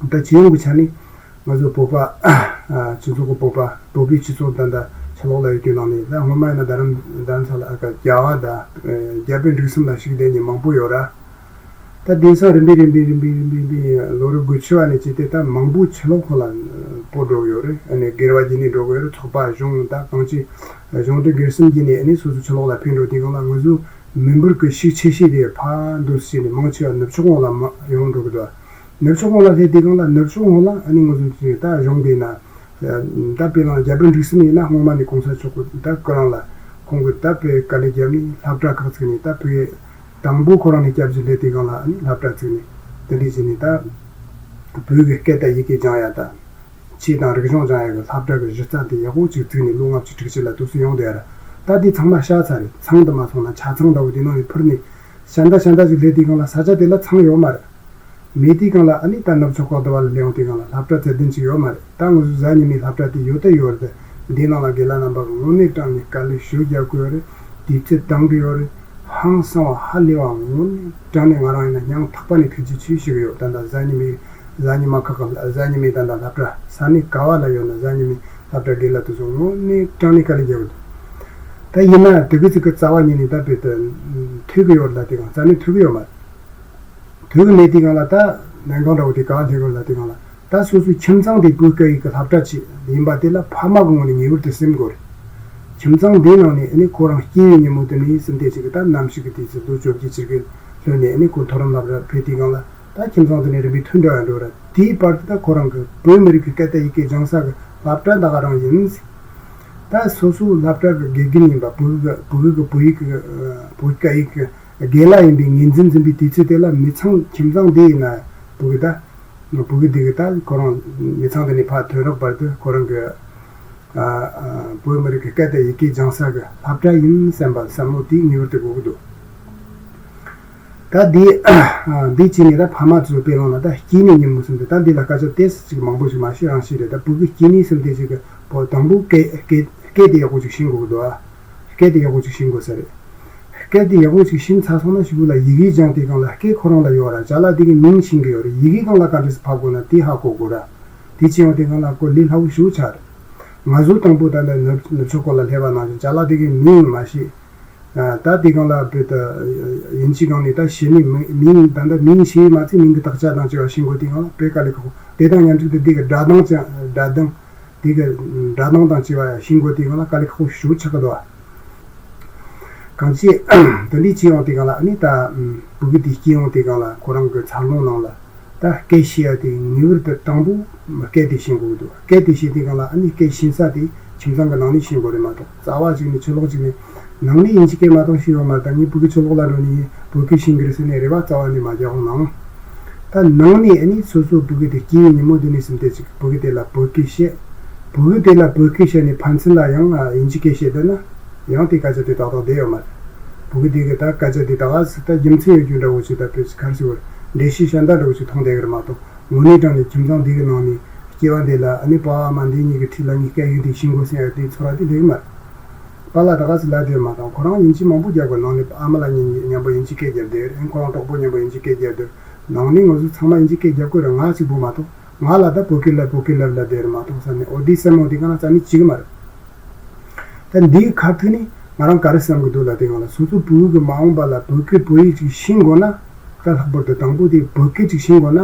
ད་སྤྱི་ཡོངས་ཀྱི་ཆ་ནས། ང་ཚོ་བོད་པ་སྤྱི་ཚོགས་ཀྱི་བོད་པ་བོད་པའི་སྤྱི་ཚོགས་ད་ལྟ་ཕྱི་ལོགས་ལ་ཡོད་རྒྱུ་ནང་ནས། ད་སྔོན་མ་ཡིན་ན་རྡ་རམ་རྡ་རམ་ས་ལ་ཨ་ཀ་རྒྱ་གར་དང་རྒྱ་བལ་འབྲུག་གསུམ་ལ་ཞུགས་བསྡད་མཁན་མང་པོ་ཡོད་ར། ད་དེང་སང་རིམ་པས་རིམ་པས་རིམ་པས་རིམ་པས་རིམ་པས་ལོ་རབས་དགུ་བཅུ་བ་ནས་བྱས་ཏེ་ད་མང་པོ་ཕྱི་ལོགས་ཁོ་ལ་སྤོ་འགྲོ་གི་ཡོད་རེད། ཨ་ནི་སྒེར་བ་བརྒྱུད་ནས་འགྲོ་གི་ཡོད་རེད། ཚོགས་པ་གཞུང་ད་གང་ཅི་གཞུང་འབྲེལ་སྒེར་གསུམ་བརྒྱུད་ནས་ཨ་ནི་སོ་སོ་ཕྱི་ལོགས་ལ་ཕེབས་འགྲོ་དུས་སྒང་ལ། ང་ཚོ་མི་འབོར་གྱི་ཤུགས་ཆེ་ཤོས་དེ་ཕར་འདུག་སེ་བྱས་ནས་མང་ཆེ་བ་ནུབ་ཕྱོགས་ཁོངས་ལ་མ་ཡོང་འགྲོ་གི་འདུག་ནུབ་ཕྱོགས་ཁོངས་ལ་སླེབས་དུས་སྒང་ལ་ནུབ་ཕྱོགས་ཁོངས་ལ་ཨ་ནི་ང་ཚོ་ཚོས་ད་གཞུང་འབྲེལ་ན། ད་དཔེར་ན་རྒྱ་བལ་འབྲུག་གསུམ་ཡིན་ན། སྔོན་མ་ནས་གོང་ས་མཆོག་གི་ད་སྐུ་རིང་ལ་ཁོང་གིས་ད་དཔེ་དཀའ་ལས་བརྒྱབ་ནས་སློབ་གྲྭ་ཁག་བཙུགས་ནས། ད་དཔེ་དང་པོ་ཁོ་རང་ནས་སྐྱབས་བཅོལ་སླེབས་དུས་སྒང་ལ་ཨ་ནི་སློབ་གྲྭ་བཙུགས་ནས། དེ་འདྲ་བྱས་ནས་ད་བོད་ཀྱི་སྐད་དང་ཡི་གེ་སྦྱང་ཡ་དང་། ཆོས་དང་རིག་གཞུང་སྦྱང་ཡ་གི་སློབ་གྲྭ་གི་གཞི་རྩ་དེ་ཡག་པོ་ཅིག་བཙུགས་ནས། ལོ་ལྔ་བཅུ་དྲུག་ཅུ་ལ་འདུག་སེ་ཡོང་བསྡད་ཡ་ར། ད་དེ་ཚང་མ་བཤའ་ཚར་རེད། ཚང་དུ་མ་སོང་ན་ཆ་ཚང་འདྲ་བོ་དེ་ནང་ནས་ཕུར་ནས་ཤ་འདྲ་ཤ་འདྲ་ཅིག་སླེབས་དུས་སྒང་ལ་ས་ཆ་དེ་ལ་ཚང་ཡོད་མ་རེད། མེད་དུས་སྒང་ལ་ཨ་ནི་ད་ནུབ་ཕྱོགས་ཁག་དུ་བ་ལ་སླེབས་ཡོང་དུས་སྒང་ལ་སློབ་གྲྭ་ཚད་ལྡན་ཅིག་ཡོད་མ་རེད། ད་ང་ཚོ་གཟའ་ཉི་མའི་སློབ་གྲྭ་དེ་ཡོད་ད་ཡོད་རེད། འདིའི་ནང་ལ་རྒན་ལགས་རྣམ་པ་གིས་དངོས་གནས་དྲང་གནས་དཀའ་ལས་ཞེ་པོ་རྒྱག་གི་ཡོད་རེད། དུས་ཚོད་བཏང་གི་ཡོད་རེད། ཧང་སང་བ་ཧ་ལས་པ་དངོས་གནས་དྲང་གནས་ང་རང་ཡིན་ན་སྙིང་ཐག་པ་ནས་ཐུགས་རྗེ་ཆེ་ཞུ་གི་ཡོད། ད་ལྟ་གཟའ་ཉི་མའི་གཟའ་ཉི་མ་ཁག་གི་གཟའ་ཉི་མའི་ད་ལྟ་སློབ་གྲྭ་ས་གནས་ག་བ་ལ་ཡོད་ན་གཟའ་ཉི་མའི་སློབ་གྲྭ་རྒན་ལགས་དེ་ཚོ་དངོས་གནས་དྲང་གནས་དཀའ་ལས་རྒྱག་གི་འདུག་ད་ཡིན་ན་དེ་གི་ཚིག་གི་རྩ་བ་ཉིད་ནས་ད་དཔེ་ད་ཐོས་གི་ཡོད་ལ་དེ་གང་རྩ་ནས་ཐོས་གི་ཡོད་མ་རེད། དུས་མེད་དུས་སྒང་ལ་ད་ལན་གང་འདྲ་བོ་དེ་ག་ལྷེ་གོ་ལ་དུས་སྒང་ལ་ད་སོ་སོའི་ཁྱིམ་ཚང་དེ་བོད་སྐད་ཡིག་གི་སློབ་གྲྭ་ཅིག་ཡིན་པ་དེ་ལ་ཕ་མ་གི་ངོས་ནས་ངེས་པར་དུ་སེམས་དགོས་རེད། ཁྱིམ་ཚང་འདིའི་ནང་ནས་ཨ་ནི་ཁོ་རང་སྐྱེས་པའི་ཉིན་མོ་དེ་ནས་སེམས་གཏད་ཅིག་གི་ད་ནམ་ཞིག་གི་དུས་ཚོད་ལོ་བཅོ་བརྒྱད་ཅིག་གི་ལྷོད་ནས་ཨ་ནི་ཁོ་མཐོ་རིམ་སློབ་གྲྭར་ཕེབས་དུས་སྒང་ལ་ད་ཁྱིམ་ཚང་དེ་ནས་རིམ་པས་མཐུན་འགྲོ་ཡ་འགྲོ་ར། དེའི་བར་དུ་ད་ཁོ་རང་གི་བོད་མི་རིགས་ཀྱི་སྐད་དང་ཡི་གེ་སྦྱང་ས་གི་སློབ་གྲྭ་ད་ག་རང་ཡིན། ད་སོ་སོའི་སློབ་གྲྭ་གི་དགེ་རྒན་ཡིན་པ། བོད་ཀྱི་བོད་ཀྱི་བོད་ཡིག་གི་བོད་སྐད་ཡིག་གི་རྒན་ལགས་ཡིན་པའི་ངོས་འཛིན་འཛིན་པའི་དུས་ཚོད་དེ་ལ་མི་ཚང་ཁྱིམ་ཚང་འདི་ཡིན་ན་བུ་གི་ད་བུ་གི་འདི་གི་ད་ཁོ་རང་མི་ཚང་འདི་ནས་ཕར་ཐོན་རོགས་བར་དུ་ཁོ་རང་གི་ཨ་ཨ་བོད་མི་རིགས་ཀྱི་སྐད་དང་ཡི་གེ་སྦྱང་ས་གི་སློབ་གྲྭ་ཡིན་བསམ་པ་བསམ་བློ་དེ་ངེས་པར་དུ་དགོས་ཀྱི་འདུག་ད་འདི་ཨ་འདི་བྱས་ནས་ད་ཕ་མ་ཚོའི་དཔེ་བླངས་ན་ད་སྐྱེས་ནས་ཉིན་མོ་སུམ་དེ་ད་འདི་ལ་སྐད་ཆ་ཏོག་ཙམ་ཅིག་མང་པོ་ཞིག་མ་བཤད་རང་བཤད་རེད། ད་བུ་གི་སྐྱེས་ནས་སུམ་དེ་ཅིག་གི་བོ་དང་པོ་སྐད་སྐད་སྐད་དེ་ཡག་པོ་ཅིག་ཤེས་དགོས་ཀྱི་འདུག་ཨ། སྐད་དེ་ཡག་པོ་ཅིག་ཤེས་དགོས་ས་རེད། སྐད་དེ་ཡག་པོ་ཅིག་ཤེས་ཚར་སོང་ན་ཞུ་གུ་ལ་ཡི་གེ་སྦྱང་དེ་སྒང་ལ་སྐད་ཁོ་རང་ལ་ཡོད་ར། ཅ་ལག་དེ་གི་མིང་ཤེས་གི་ཡོད་རེད། ཡི་གེ་སྒང་ལ་ག་འདྲས་སེ་ཕབ་དགོས་ན་དེ་ཧ་གོ་དགོས་ར། དེ་བྱས་ཡོང་དེ་སྒང་ལ་ཁོ་ལས་སླ་བོ་ཞེ་པོ་ཆགས་རེད། ང་ཚོ་དང་པོ་ད་ལྟ་ནུབ་ནུབ་ཕྱོགས་སྐོར་ལ་སླེབས་པ་ནང་བཞིན་ཅ་ལག་དེ་གི་མིང་མ་ཤེས། ད་དེ་སྒང་ལ་བོད་དུ་དབྱིན་ཇི་སྒང་ནས་ད་གཞི་ནས་མིང་མིང་ད་ལྟ་མིང་ཤེས་མ་ཚད་མིང་གི་དག་ཆ་དང་བཅས་པ་ཤེས་དགོས་དེ་སྒང་ལ་དཔེ་དཀའ་ལས་ཁག་པོ། དེ་དང་མཉམ་དུ་དེ་གི་སྒྲ་གདངས་ཀྱང་སྒྲ་གདངས་དེ་གི་སྒྲ་གདངས་དང་བཅས་པ་ཤེས་དགོས་དེ་སྒང་ལ་དཀའ་ལས་ཁག་པོ་ཞེ་པོ་ཆགས་ཀྱི་འདུག་ཨ། གང་ཅི་དེ་འདྲས་བྱས་ཡོང་དེ་སྒང་ལ་ཨ་ནི་ད་བུ་གུ་དེ་སྐྱེས་ཡོང་དེ་སྒང་ལ་ཁོ་རང་གི་འཚར་ལོངས་ནང་ལ་ད་སྐད་ཤེས་ཡ་དེ་ངེས་པར་དུ་དང་པོ་སྐད་དེ་ཤེས་དགོས་ཀྱི་འདུག་སྐད་དེ་ཤེས་དེ་སྒང་ལ་ཨ་ནི་སྐད་ཤེས་ས་དེ་ཁྱིམ་ཚང་གི་ནང་ནས་ཤེས་དགོས་རེད་མ་གཏོགས། རྩ་བ་གཅིག་ནས་ཕྱི་ལོགས་གཅིག་ནས་ནང་ནས་དབྱིན་ཇི་སྐད་མ་གཏོགས་ཤེས་ཡོད་མ་རེད། ད་ངས་བུ་གུ་ཕྱི་ལོགས་ལ་འགྲོ་ནས་བོད་སྐད་ཤེས་ཀྱི་རེད་ཟེར་ནས་རེ་བ་རྩ་བ་ནས་མ་རྒྱག་འོང་ནའང་། ད་ནང་ནས་ཨ་ནི་སོ་སོ་བུ་གུ་དེ་སྐྱེས་པའི་ཉིན་མོ་དེ་ནས་བཟུང་སྟེ་ཅིག་བུ་གུ་དེ་ལ་བོད་སྐད་བཤད། བུ་གུ་དེ་ལ་བོད་སྐད་བཤད་ནས་ཕན་ཚུན་ལ་ཡང་ཨ་དབྱིན་ཇི་སྐད་བཤད་བསྡད་ན་ཡང་དེ་སྐད་ཆ་དེ་ཏག་ཏག་བསྡད་ཡོད་མ་རེད། བུ་གུ་དེ་གི་ད་སྐད་ཆ་དེ་ད་ག་ཟེ་ད་རྒྱུ་མཚན་ཡོད་རྒྱུ་འདྲ་བོ་ཞིག་ད་དཔེ་ཅིག་ག་རེ་ཟེར་བར་འགྲེལ་བཤད་གཞན་དག་འདྲ་བོ་ཞིག་མཐོང་བསྡད་ཀྱི་རེད་མ་གཏོགས། དངོས་གནས་དྲང་ནས་ཁྱིམ་ཚང་འདི་གི་ནང་ནས་སྐྱེ་བ་འདི་ལ་ཨ་ནི་པ་ཕ་མ་འདི་གཉིས་ཀྱི་འཁྲིས་ལ་ངས་སྐད་ཡིག་འདི་ཤེས་དགོས་ཟེར་ཡ་དེ་ཚོར་བ་དེ་སླེབས་ཀྱི་མ་རེད། པཱ་ལགས་ད་ག་ཟེ་ལབ་བསྡད་མ་དང་། ཁོ་རང་དབྱིན་ཇི་མང་པོ་རྒྱག་དགོས། ནང་ནས་ཨ་མ་ལགས་གཉིས་མཉམ་པོ་དབྱིན་ཇི་སྐད་རྒྱབ་བསྡད་རེད། ཁོ་རང་གྲོགས་པོ་མཉམ་པོ་དབྱིན་ཇི་སྐད་རྒྱབ་བསྡད། ནང་ནས་ང་ཚོ་ཚང་མ་དབྱིན་ཇི་སྐད་རྒྱབ་དགོས་རེད། ང་གཅིག་པུ་མ་གཏོགས། ང་ལ་ད་བོད་སྐད་ལབ་བོད་སྐད་ལབ་ལབ་བསྡད་རེད་མ་གཏོགས་ས་ནས། འོ་འདི་སེམས་ངོ་དེ་ག་ན་རྩ་ནས་བྱེད་ཀྱི་མ་རེད། ད་འདིའི་ཁ་ཐུག་ནས་ང་རང་ག་རེ་བསམ་གྱི་འདུག་ལབ་དེ་སྒང་ལ་སོ་སོ་བུ་གུ་གི་མ་འོངས་པ་ལ་བོད་སྐད་བོད་ཡིག་ཅིག་ཤེས་དགོས་ན། ད་ལྷག་པར་དུ་དང་པོ་དེ་བོད་སྐད་ཅིག་ཤེས་དགོས་ན།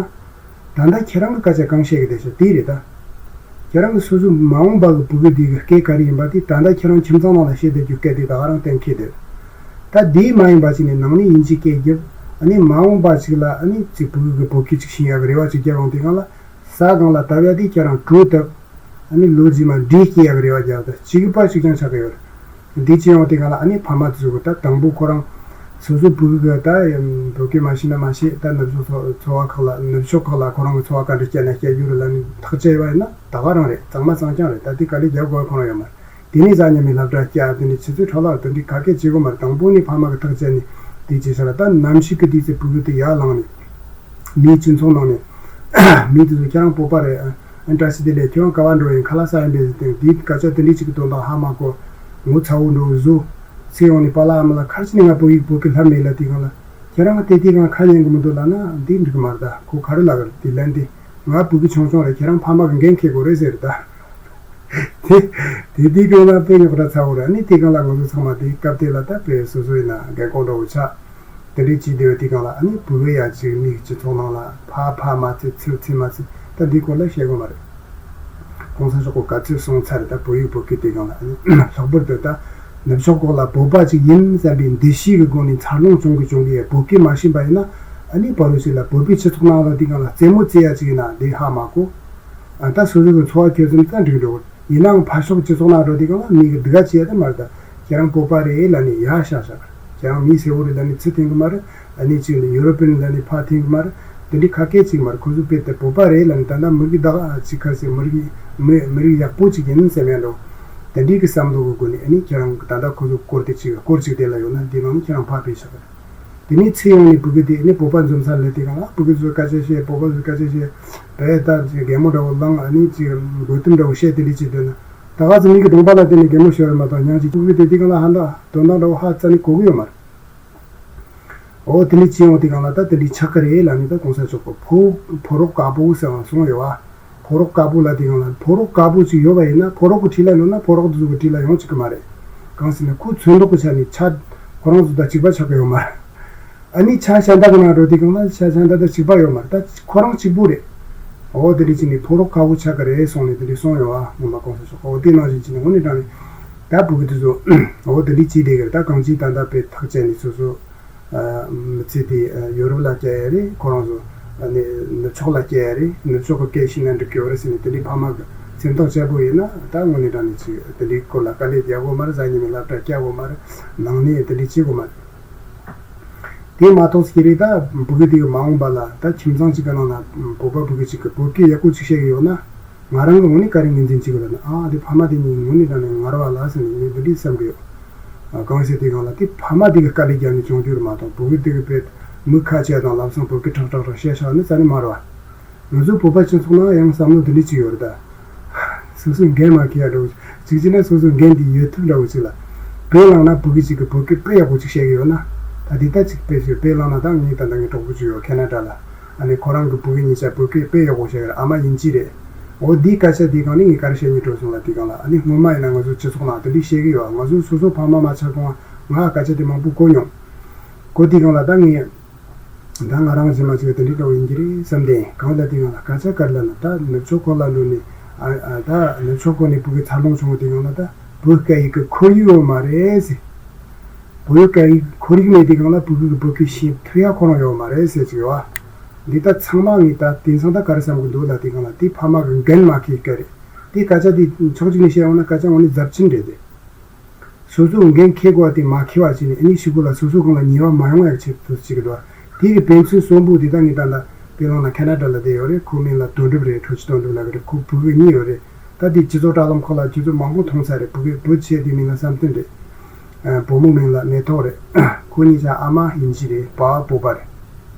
ད་ལྟ་ཁྱེད་རང་གི་སྐད་ཆ་གང་བཤད་ཀྱི་བསྡད་ཤག་དེ་རེད་ད། ཁྱེད་རང་གི་སོ་སོའི་མ་འོངས་པ་གི་བུ་གུ་དེ་གི་སྐད་ག་རེ་ཡིན་པ་དེ་ད་ལྟ་ཁྱེད་རང་ཁྱིམ་ཚང་ནང་ལ་བཤད་བསྡད་རྒྱུ་སྐད་དེ་ད་ག་རང་གཏན་འཁེལ་བསྡད། ད་དེ་མ་ཡིན་པ་ཅིག་ནས་ནང་ནས་དབྱིན་ཇི་སྐད་རྒྱབ། ཨ་ནི་མ་འོངས་པ་ཅིག་ལ་ཨ་ནི་ཅིག་བུ་གུ་གི་བོད་སྐད་ཅིག་ཤེས་ཡག་གི་རེ་བ་ཅིག་རྒྱབ་ཡོང་དུས་སྒང་ལ། ས་སྒང་ལ་བཏབ་ཡ་དེ་ཁྱེད་རང་གྲོ་བཏབ། ཨ་ནི་ལོ་རྗེས་མ་འབྲས་སྐྱེ་ཡག་གི་རེ་བ་རྒྱབ། ད་གཅིག་པ་གཅིག་རྐྱང་ཆགས་ཀྱི་ཡོད་རེད། འདི་བྱས་ཡོང་དུས་སྒང་ལ་ཨ་ནི་ཕ་མ་དེ་ཚོ་གི་ད་དང་པོ་ཁོ་རང་སོ་སོ་བུ་གུ་གི་ད་བོད་སྐད་མ་ཤེས་ན་མ་ཤེས། ད་ནུབ་ཕྱོགས་ཚོ་འཚོ་བ་ཁག་ལ་ནུབ་ཕྱོགས་ཁག་ལ་ཁོ་རང་གི་འཚོ་བ་ག་འདྲ་སྐྱེལ་ན་སྐྱེལ་རྒྱུ་རེད་ལབ་ནས་ཐག་བཅད་པ་ཡིན་ན་ད་ག་རང་རེད། གཙང་མ་གཙང་རྐྱང་རེད། ད་དེ་དཀའ་ལས་རྒྱབ་དགོས་ཁོ་རང་ཡོད་མ་རེད། དེ་ནས་གཟའ་ཉི་མའི་སློབ་གྲྭ་བསྐྱལ། དེ་འདྲའི་ཆུ་ཚོད་འཕྲོ་བརླག་དེ་འདྲའི་ག་གེ་བྱེད་དགོས་མ་རེད། དང་པོ་ནས་ཕ་མ་གི་ཐག་བཅད་ནས་དེ་བྱས་ཤག་ལ། ད་ནམ་ཞིག་གི་དུས་ཚོད་བུ་གུ་དེ་ཡར་ལངས་ནས་མིའི་སྤྱི་ཚོགས་ནང་ནས་མི་དེ་ཚོ་ཁྱེད་རང་བོད་པ་རེད། ཨ་བཀྲ་ཤིས་བདེ་ལེགས། ཁྱོད་རང་ག་བ་འགྲོ་ཡིན། ཁ་ལག་ཟ་ཡིན་པས་ཟེར་ཏེ། དེའི་སྐད་ཆ་དེ་འདྲའི་ཅིག་གི་དོན་དག་ཧ་མ་གོ། ངོ་ཚ་བོ་འགྲོ་བཟོ་ཚེ་ཡོང་ནས་པཱ་ལགས་ཨ་མ་ལགས་ཁར་ཅི་ནས་ང་བོད་ཡིག་བོད་སྐད་ལྷབ་མེད་ལབ་དུས་སྒང་ལ། ཁྱེད་རང་ལྟས་དུས་སྒང་ཁ་ཉན་གི་མི་འདུག་ལབ་ན་འདི་འགྲིག་གི་མ་རེད། ད་ཁོ་ག་རེ་ལབ་གི་རེད། དེ་ལན་དེ་ ང་བུ་གུ་ཆུང་ཆུང་རེད། ཁྱེད་རང་ཕ་མ་གི་འགན་འཁྱེར་དགོས་རེད་ཟེར་ད། དེ་དེ་དུས་སྒང་ལ་དཔེ་རྙོག་དྲ་ཚ་བོ་རེད། ཨ་ནི་དེ་སྒང་ལ་ང་ཚོ་ཚང་མ་དེ་སྐབས་དེ་ལ་ད་དཔེ་སོ་སོ་ཡིན་ན་རྒན་གོག་འདྲ་བོ་ཆགས། དེ་འདྲའི་བྱས་བསྡད་པའི་དུས་སྒང་ལ་ཨ་ནི་བུ་གུ་ཡ་གཅིག་མིའི་སྤྱི་ཚོགས་ནང་ལ་ཕ་ཕ་མ་ཚད་ཚུལ་ཚུལ་མ་ཚད་ད་འདི་སྐོར་ལ་བཤད་དགོས་མ་རེད། གོང་ས་མཆོག་གི་ག་ཚོད་གསུངས་ཚར་རེད། ད་བོད་ཡིག་བོད་སྐད་དེ་སྒང་ལ་ཨ་ནི་ལྷག་པར་དུ་ད་ནུབ་ཕྱོགས་ཁག་ལ་བོད་པ་ཅིག་ཡིན་བསམ་པའི་འདུ་ཤེས་ཀྱི་སྒོ་ནས་འཚར་ལོངས་བྱུང་གི་བྱུང་གི་བོད་སྐད་མ་ཤེས་པ་ཡིན་ན། ཨ་ནི་བར་དུ་ཞིག་ལ་བོད་པའི་སྤྱི་ཚོགས་ནང་ལ་དེ་སྒང་ལ་རྩེད་མོ་རྩེ་ཡ་ཅིག་ཡིན་ན་དེ་ཧ་མ་གོ། ཨ་ད་སོ་སོ་གི་འཚོ་བ་ཁྱོད་ཚོ་ད་འགྲིག་འགྲོ། ཡིན་ནའང་ཕར་ཕྱོགས་སྤྱི་ཚོགས་ནང་འགྲོ་དུས་སྒང་ལ་མི་གི་སྡུག་ག་བྱེད་ཡ་ད་མ་རེད། ད་ཁྱེད་རང་བོད་པ་རེད་ལབ་ནས་ཡར་བཞག་བཞག་ཁྱེད་རང་མི་གསལ་བོ་རེད་ལབ་ནས་ཚུར་འཐེན་གི་མ་རེད། ཨ་ནི་ཅིག་ལ་ཡུ་རོ་པན་ལབ་ནས་ཕར་འཐེན་གི་མ་རེད། དེ་འདྲའི་ཁ་སྐད་ཅིག་མ་རེད། ཁོ་ཚོ་དཔེ་དེ་བོད་པ་རེད་ལབ་ནས་ད་ལྟ་མི་གི་བདག་ཅིག་ཁ་སེ་མི་རིགས་མི་མི་རིགས་ཡག་པོ་ཅིག་ཡིན་ཟེར་མེད་འགྲོ། དེ་འདྲའི་གི་བསམ་བློ་གི་སྒོ་ནས་ཨ་ནི་ཁྱེད་རང་གི་ད་ལྟ་ཁོ་ཚོ་སྐོར་དེ་ཅིག་སྐོར་ཅིག་དེ་ལ་ཡོད་ན་འདི་ནང་ནས་ཁྱེད་རང་ཕར་ཕེབས་ཤག་དེ་ནས་ཚེ་ཡོང་ནས་བུ་གུ་དེ་ནི་བོད་པ་འཛོམས་ས་ལ་དེ་གང་ལ་བུ་གུ་ཚོས་སྐད་ཆ་བཤད། བོད་པ་ཚོས་སྐད་ཆ་བཤད། བས་ད་ཅིག་གད་མོ་འདྲ་བོ་ལངས། ཨ་ནི་ཅིག་དགོད་གཏམ་འདྲ་བོ་བཤད། དེ་འདྲ་བྱེད་འདོད་ན་ད་ག་ཚོད་མི་གི་གདོང་པ་ལ་བལྟས་ནས་གད་མོ་ཤོར་རེད་མ་གཏོགས་ཉང་ཅིག་བུ་གུ་དེ་དེ་གང་ལ་ཧ་འདྲ་དོན་དག་འདྲ་བོ་ཧ་རྩ་ནས་གོ་གི་ཡོད་མ་རེད། འོ་དེ་འདྲ་བྱེད་ཡོང་དེ་གང་ལ་ད་དེ་འདྲ་ཆགས་ཀི་རེད་ལབ་ནས། ད་གོང་ས་མཆོག་གི་ཕོ་ཕོ་རོག་དཀར་པོ་ཟེར་བ་སོང་ཡོད་བ། ཕོ་རོག་དཀར་པོ་ལ་དེ་གང་ལ་ཕོ་རོག་དཀར་པོ་ཅིག་ཡོད་པ་ཡིན་ན་ཕོ་རོག་གི་འཁྲིས་ལ་ལོག་ན་ཕོ་རོག་དེ་ཚོ་གི་འཁྲིས་ལ་ཡོང་ཅིག་གི་མ་རེད། གང་ཟེར་ན་ཁོ་ཚོན་མདོག་གི་ཆ་ནས་ཆ་ཁོ་རང་ཚོ་དང་གཅིག་པ་ཆགས་ཀྱི་ཡོད་མ་རེད། ཨ་ནི་ཆ་གཞན་དག་གི་ནང་འགྲོ་དུས་སྒང་ལ་ཆ་གཞན་དག་དང་གཅིག་པ་ཡོད་མ་རེད། ད་ཁོ་རང་གཅིག་པུ་རེད། འོ་དེ་འདྲ་བྱས་ནས་ཕོ་རོག་དཀར་པོ་ཆགས་ཀྱི་རེད་གསུངས་ནས་དེ་འདྲ་གསུངས་ཡོད་བ། ངོ་མ་གོང་ས་མཆོག་འོ་དེ་ནང་བཞིན་བྱས་ནས་དངོས་གནས་དྲང་ནས་ད་བུ་གུ་དེ་ཚོ་འོ་དེ་འདྲ་བྱས་བསྡད་ཀྱི་རེད། ད་གང་ཅིའི་ད་ལྟ་དཔེ་ཐག་བཅད་ནས་སོ་སོ། མི་ཚེ་དེ་ཡོ་རོབ་ལ་སྐྱེལ་ཡ་རེད། ཁོ་རང་ཚོ་ནི་ནུབ་ཕྱོགས་ལ་སྐྱེལ་ཡ་རེད། ནུབ་ཕྱོགས་ཀྱི་སྐད་ཤེས་ན་འགྲིག་གི་ཡོད་རེད་ཟེར་ནས་དེ་འདྲའི་ཕ་མ་གི་སེམས་ཐག་བཅད་པོ་ཡིན་ན་ད་དངོས་གནས་དྲང་ནས་ཅིག་དེ་འདྲའི་སྐོར་ལ་དཀའ་ལས་རྒྱག་དགོས་མ་རེད། གཟའ་ཉི་མའི་སློབ་གྲྭ་བསྐྱལ་དགོས་མ་རེད། ནང་ནས་དེ་འདྲའི་བྱེད་དགོས་མ་རེད། དེ་མ་གཏོགས་ཀྱི་རེད། ད་བུ་གུ་དེ་གི་མ་འོངས་པ་ལ་ད་ཁྱིམ་ཚང་གཅིག་གི་ནང་ན་བོད་པ་བུ་གུ་གཅིག་གི་བོད་སྐད་ཡག་པོ་ཅིག་བཤད་གི་ཡོད་ན། ང་རང་གི་ངོས་ནས་བཀའ་དྲིན་ངོས་འཛིན་བྱེད་དགོས་ལ་ནི། ཨ་དེ་ཕ་མ་དེ་གཉིས་ངོས་ནས་དྲང་ནས་ངར་བ་ལ་ཟེར་ནས་ངས་འདི་འདྲའི་བསམ་གི་ཡོད། ཨ་གང་ཟེར་དེ་སྒང་ལ་དེ་ཕ་མ་དེ་གི་དཀའ་ལས་བརྒྱབ་ནས་བྱུང་རྒྱུ་རེད་མ་གཏོགས། བུ་གུ་དེ་གི་དཔེ་མི་ཁ་ཆེ་དང་ལམ་སང་བོད་སྐད་ཁྲག་ཁྲག་ཁྲག་བཤད་ཤག་ནི་རྩ་ནས་མ་རེད་བ། ང་ཚོ་བོད་པ་སྤྱི་ཚོགས་ནང་ཡང་བསམ་བློ་འདི་འདྲ་ཅིག་ཡོད་རེད་ད། སོ་སོའི་འགན་མ་འཁྱེར་ཡ་འགྲོ་ཅིག་བྱས་ན་སོ་སོའི་འགན་དེ་ཡོད་ཐུབ་འདྲ་བོ་ཅིག་ལ། དཔེ་བླངས་ན་བུ་གུ་ཅིག་གི་བོད་སྐད་དཔེ་ཡག་པོ་ཅིག་བཤད་གི་ཡོད་ན། ད་དེ་ལྟ་ཅིག་དཔེ་བཤད་དཔེ་བླངས་ན་ད་ངས་ད་ལྟ་ངའི་གྲོགས་པོ་ཅིག་ཡོད་ཁེ་ན་ཌ་ལ། ཨ་ནི་ཁོ་རང་གི་བུ་གུ་གཉིས་ཆ་བོད་སྐད་དཔེ་ཡག་པོ་བཤད་གི་རེད། ཨ་མ་དབྱིན་ཇི་རེད། འོ་འདིའི་སྐད་ཆ་དེའི་སྒང་ནས་ངས་ག་རེ་བཤད་སྙིང་བྲོ་སོང་ལ་དེའི་སྒང་ལ། ཨ་ནི་སྔོན་མ་ཡིན་ན་ང་ཚོ་སྤྱི་ཚོགས་ནང་དེ་འདྲས་བཤད་གི་ཡོད། ང་ཚོ་སོ་སོ་ཕ་མ་མ་ཆགས་གོང་ང་སྐད་ཆ་དེ་མང་པོ་གོ་མྱོང་། གོ་དེའི་སྒང་ལ་ད་ངས། ད་ང་རང་རྗེས་མ་ཅིག་དེ་འདྲའི་འདྲ་བོ་ཡིན་གྱི་རེད་བསམ་སྟེ། གང་ལ་དེ་སྒང་ལ་སྐད་ཆ་ག་རེ་ལབ་ན་ད་ནུབ་ཕྱོགས་ཁག་ལ་འགྲོ་ནས་ཨ་ཨ་ད་ནུབ་ཕྱོགས་ཁག་ནས་བོད་སྐད་འཚར་ལོངས་བྱུང་བ་དེའི་སྒང་ལ་ད་བོད་སྐད་ཡིག་གི་ཁོར་ཡུག་ཡོད་མ་རེད་ཟེར། བོད་སྐད་ཡིག་ཁོར་ཡུག་མེད་དེའི་སྒང་ལ་བོད་སྐད་ཀྱི་བོད་སྐད་ཤེས་ཐུབ་ཡ་ཁོ་རང་ཡོད་མ་རེད་ཟེར་གྱི་ཡོད་ཨ། འདི་ད་ཚང་མ་ངས་ད་དེང་སང་ད་ག་རེ་བསམ་གི་འདུག་ལབ་དེའི་སྒང་ལ་དེ་ཕ་མ་གི་འགན་མ་འཁྱེར་སྐད་རེད། དེ་སྐད་ཆ་དེ་ཕྱོགས་གཅིག་ནས་བཤད་ཡོང་ན་སྐད་ཆ་དངོས་གནས་རྫབ་ཆེན་རེད་དེ། སོ་སོའི་འགན་འཁྱེར་དགོས་པ་དེ་མ་འཁྱེར་བ་བྱས་ནས་ཨ་ནི་ཕྱི་གོ་ལ་སོ་སོའི་སྒང་ལ་ཉེས་པ་མ་ཡོང་བ་ཡག་ཆེད་དུ་བྱེད་ཀྱི་འདུག་དེ་གི་དཔེ་མཚོན་གསོན་པོ་དེ་ད་ངས་ད་ལྟ་དཔེ་བླངས་ན་ཁེ་ན་ཌ་ལ་བསྡད་ཡོད་རེད། ཁོའི་མིང་ལ་དོན་གྲུབ་རེད། འཕྲུལ་ཆུ་དོན་གྲུབ་ལབ་ཀྱི་རེད། ཁོ་བུ་གུ་གཉིས་ཡོད་རེད། ད་དེ་སྤྱི་ཚོགས་དྲ་ལམ་ཁག་ལ་ཁྱེད་ཚོ་མང་པོ་མཐོང་ཚར་རེད། བུ་གུ་བུ་ཆེ་དེའི་མིང་ལ་བསམ་གཏན་རེད། བུ་མོ་མིང་ལ་མེ་ཏོག་རེད། ཁོ་གཉིས་ཆ་ཨ་མ་དབྱིན་ཇི་རེད། ཕ་བོད་པ་རེད།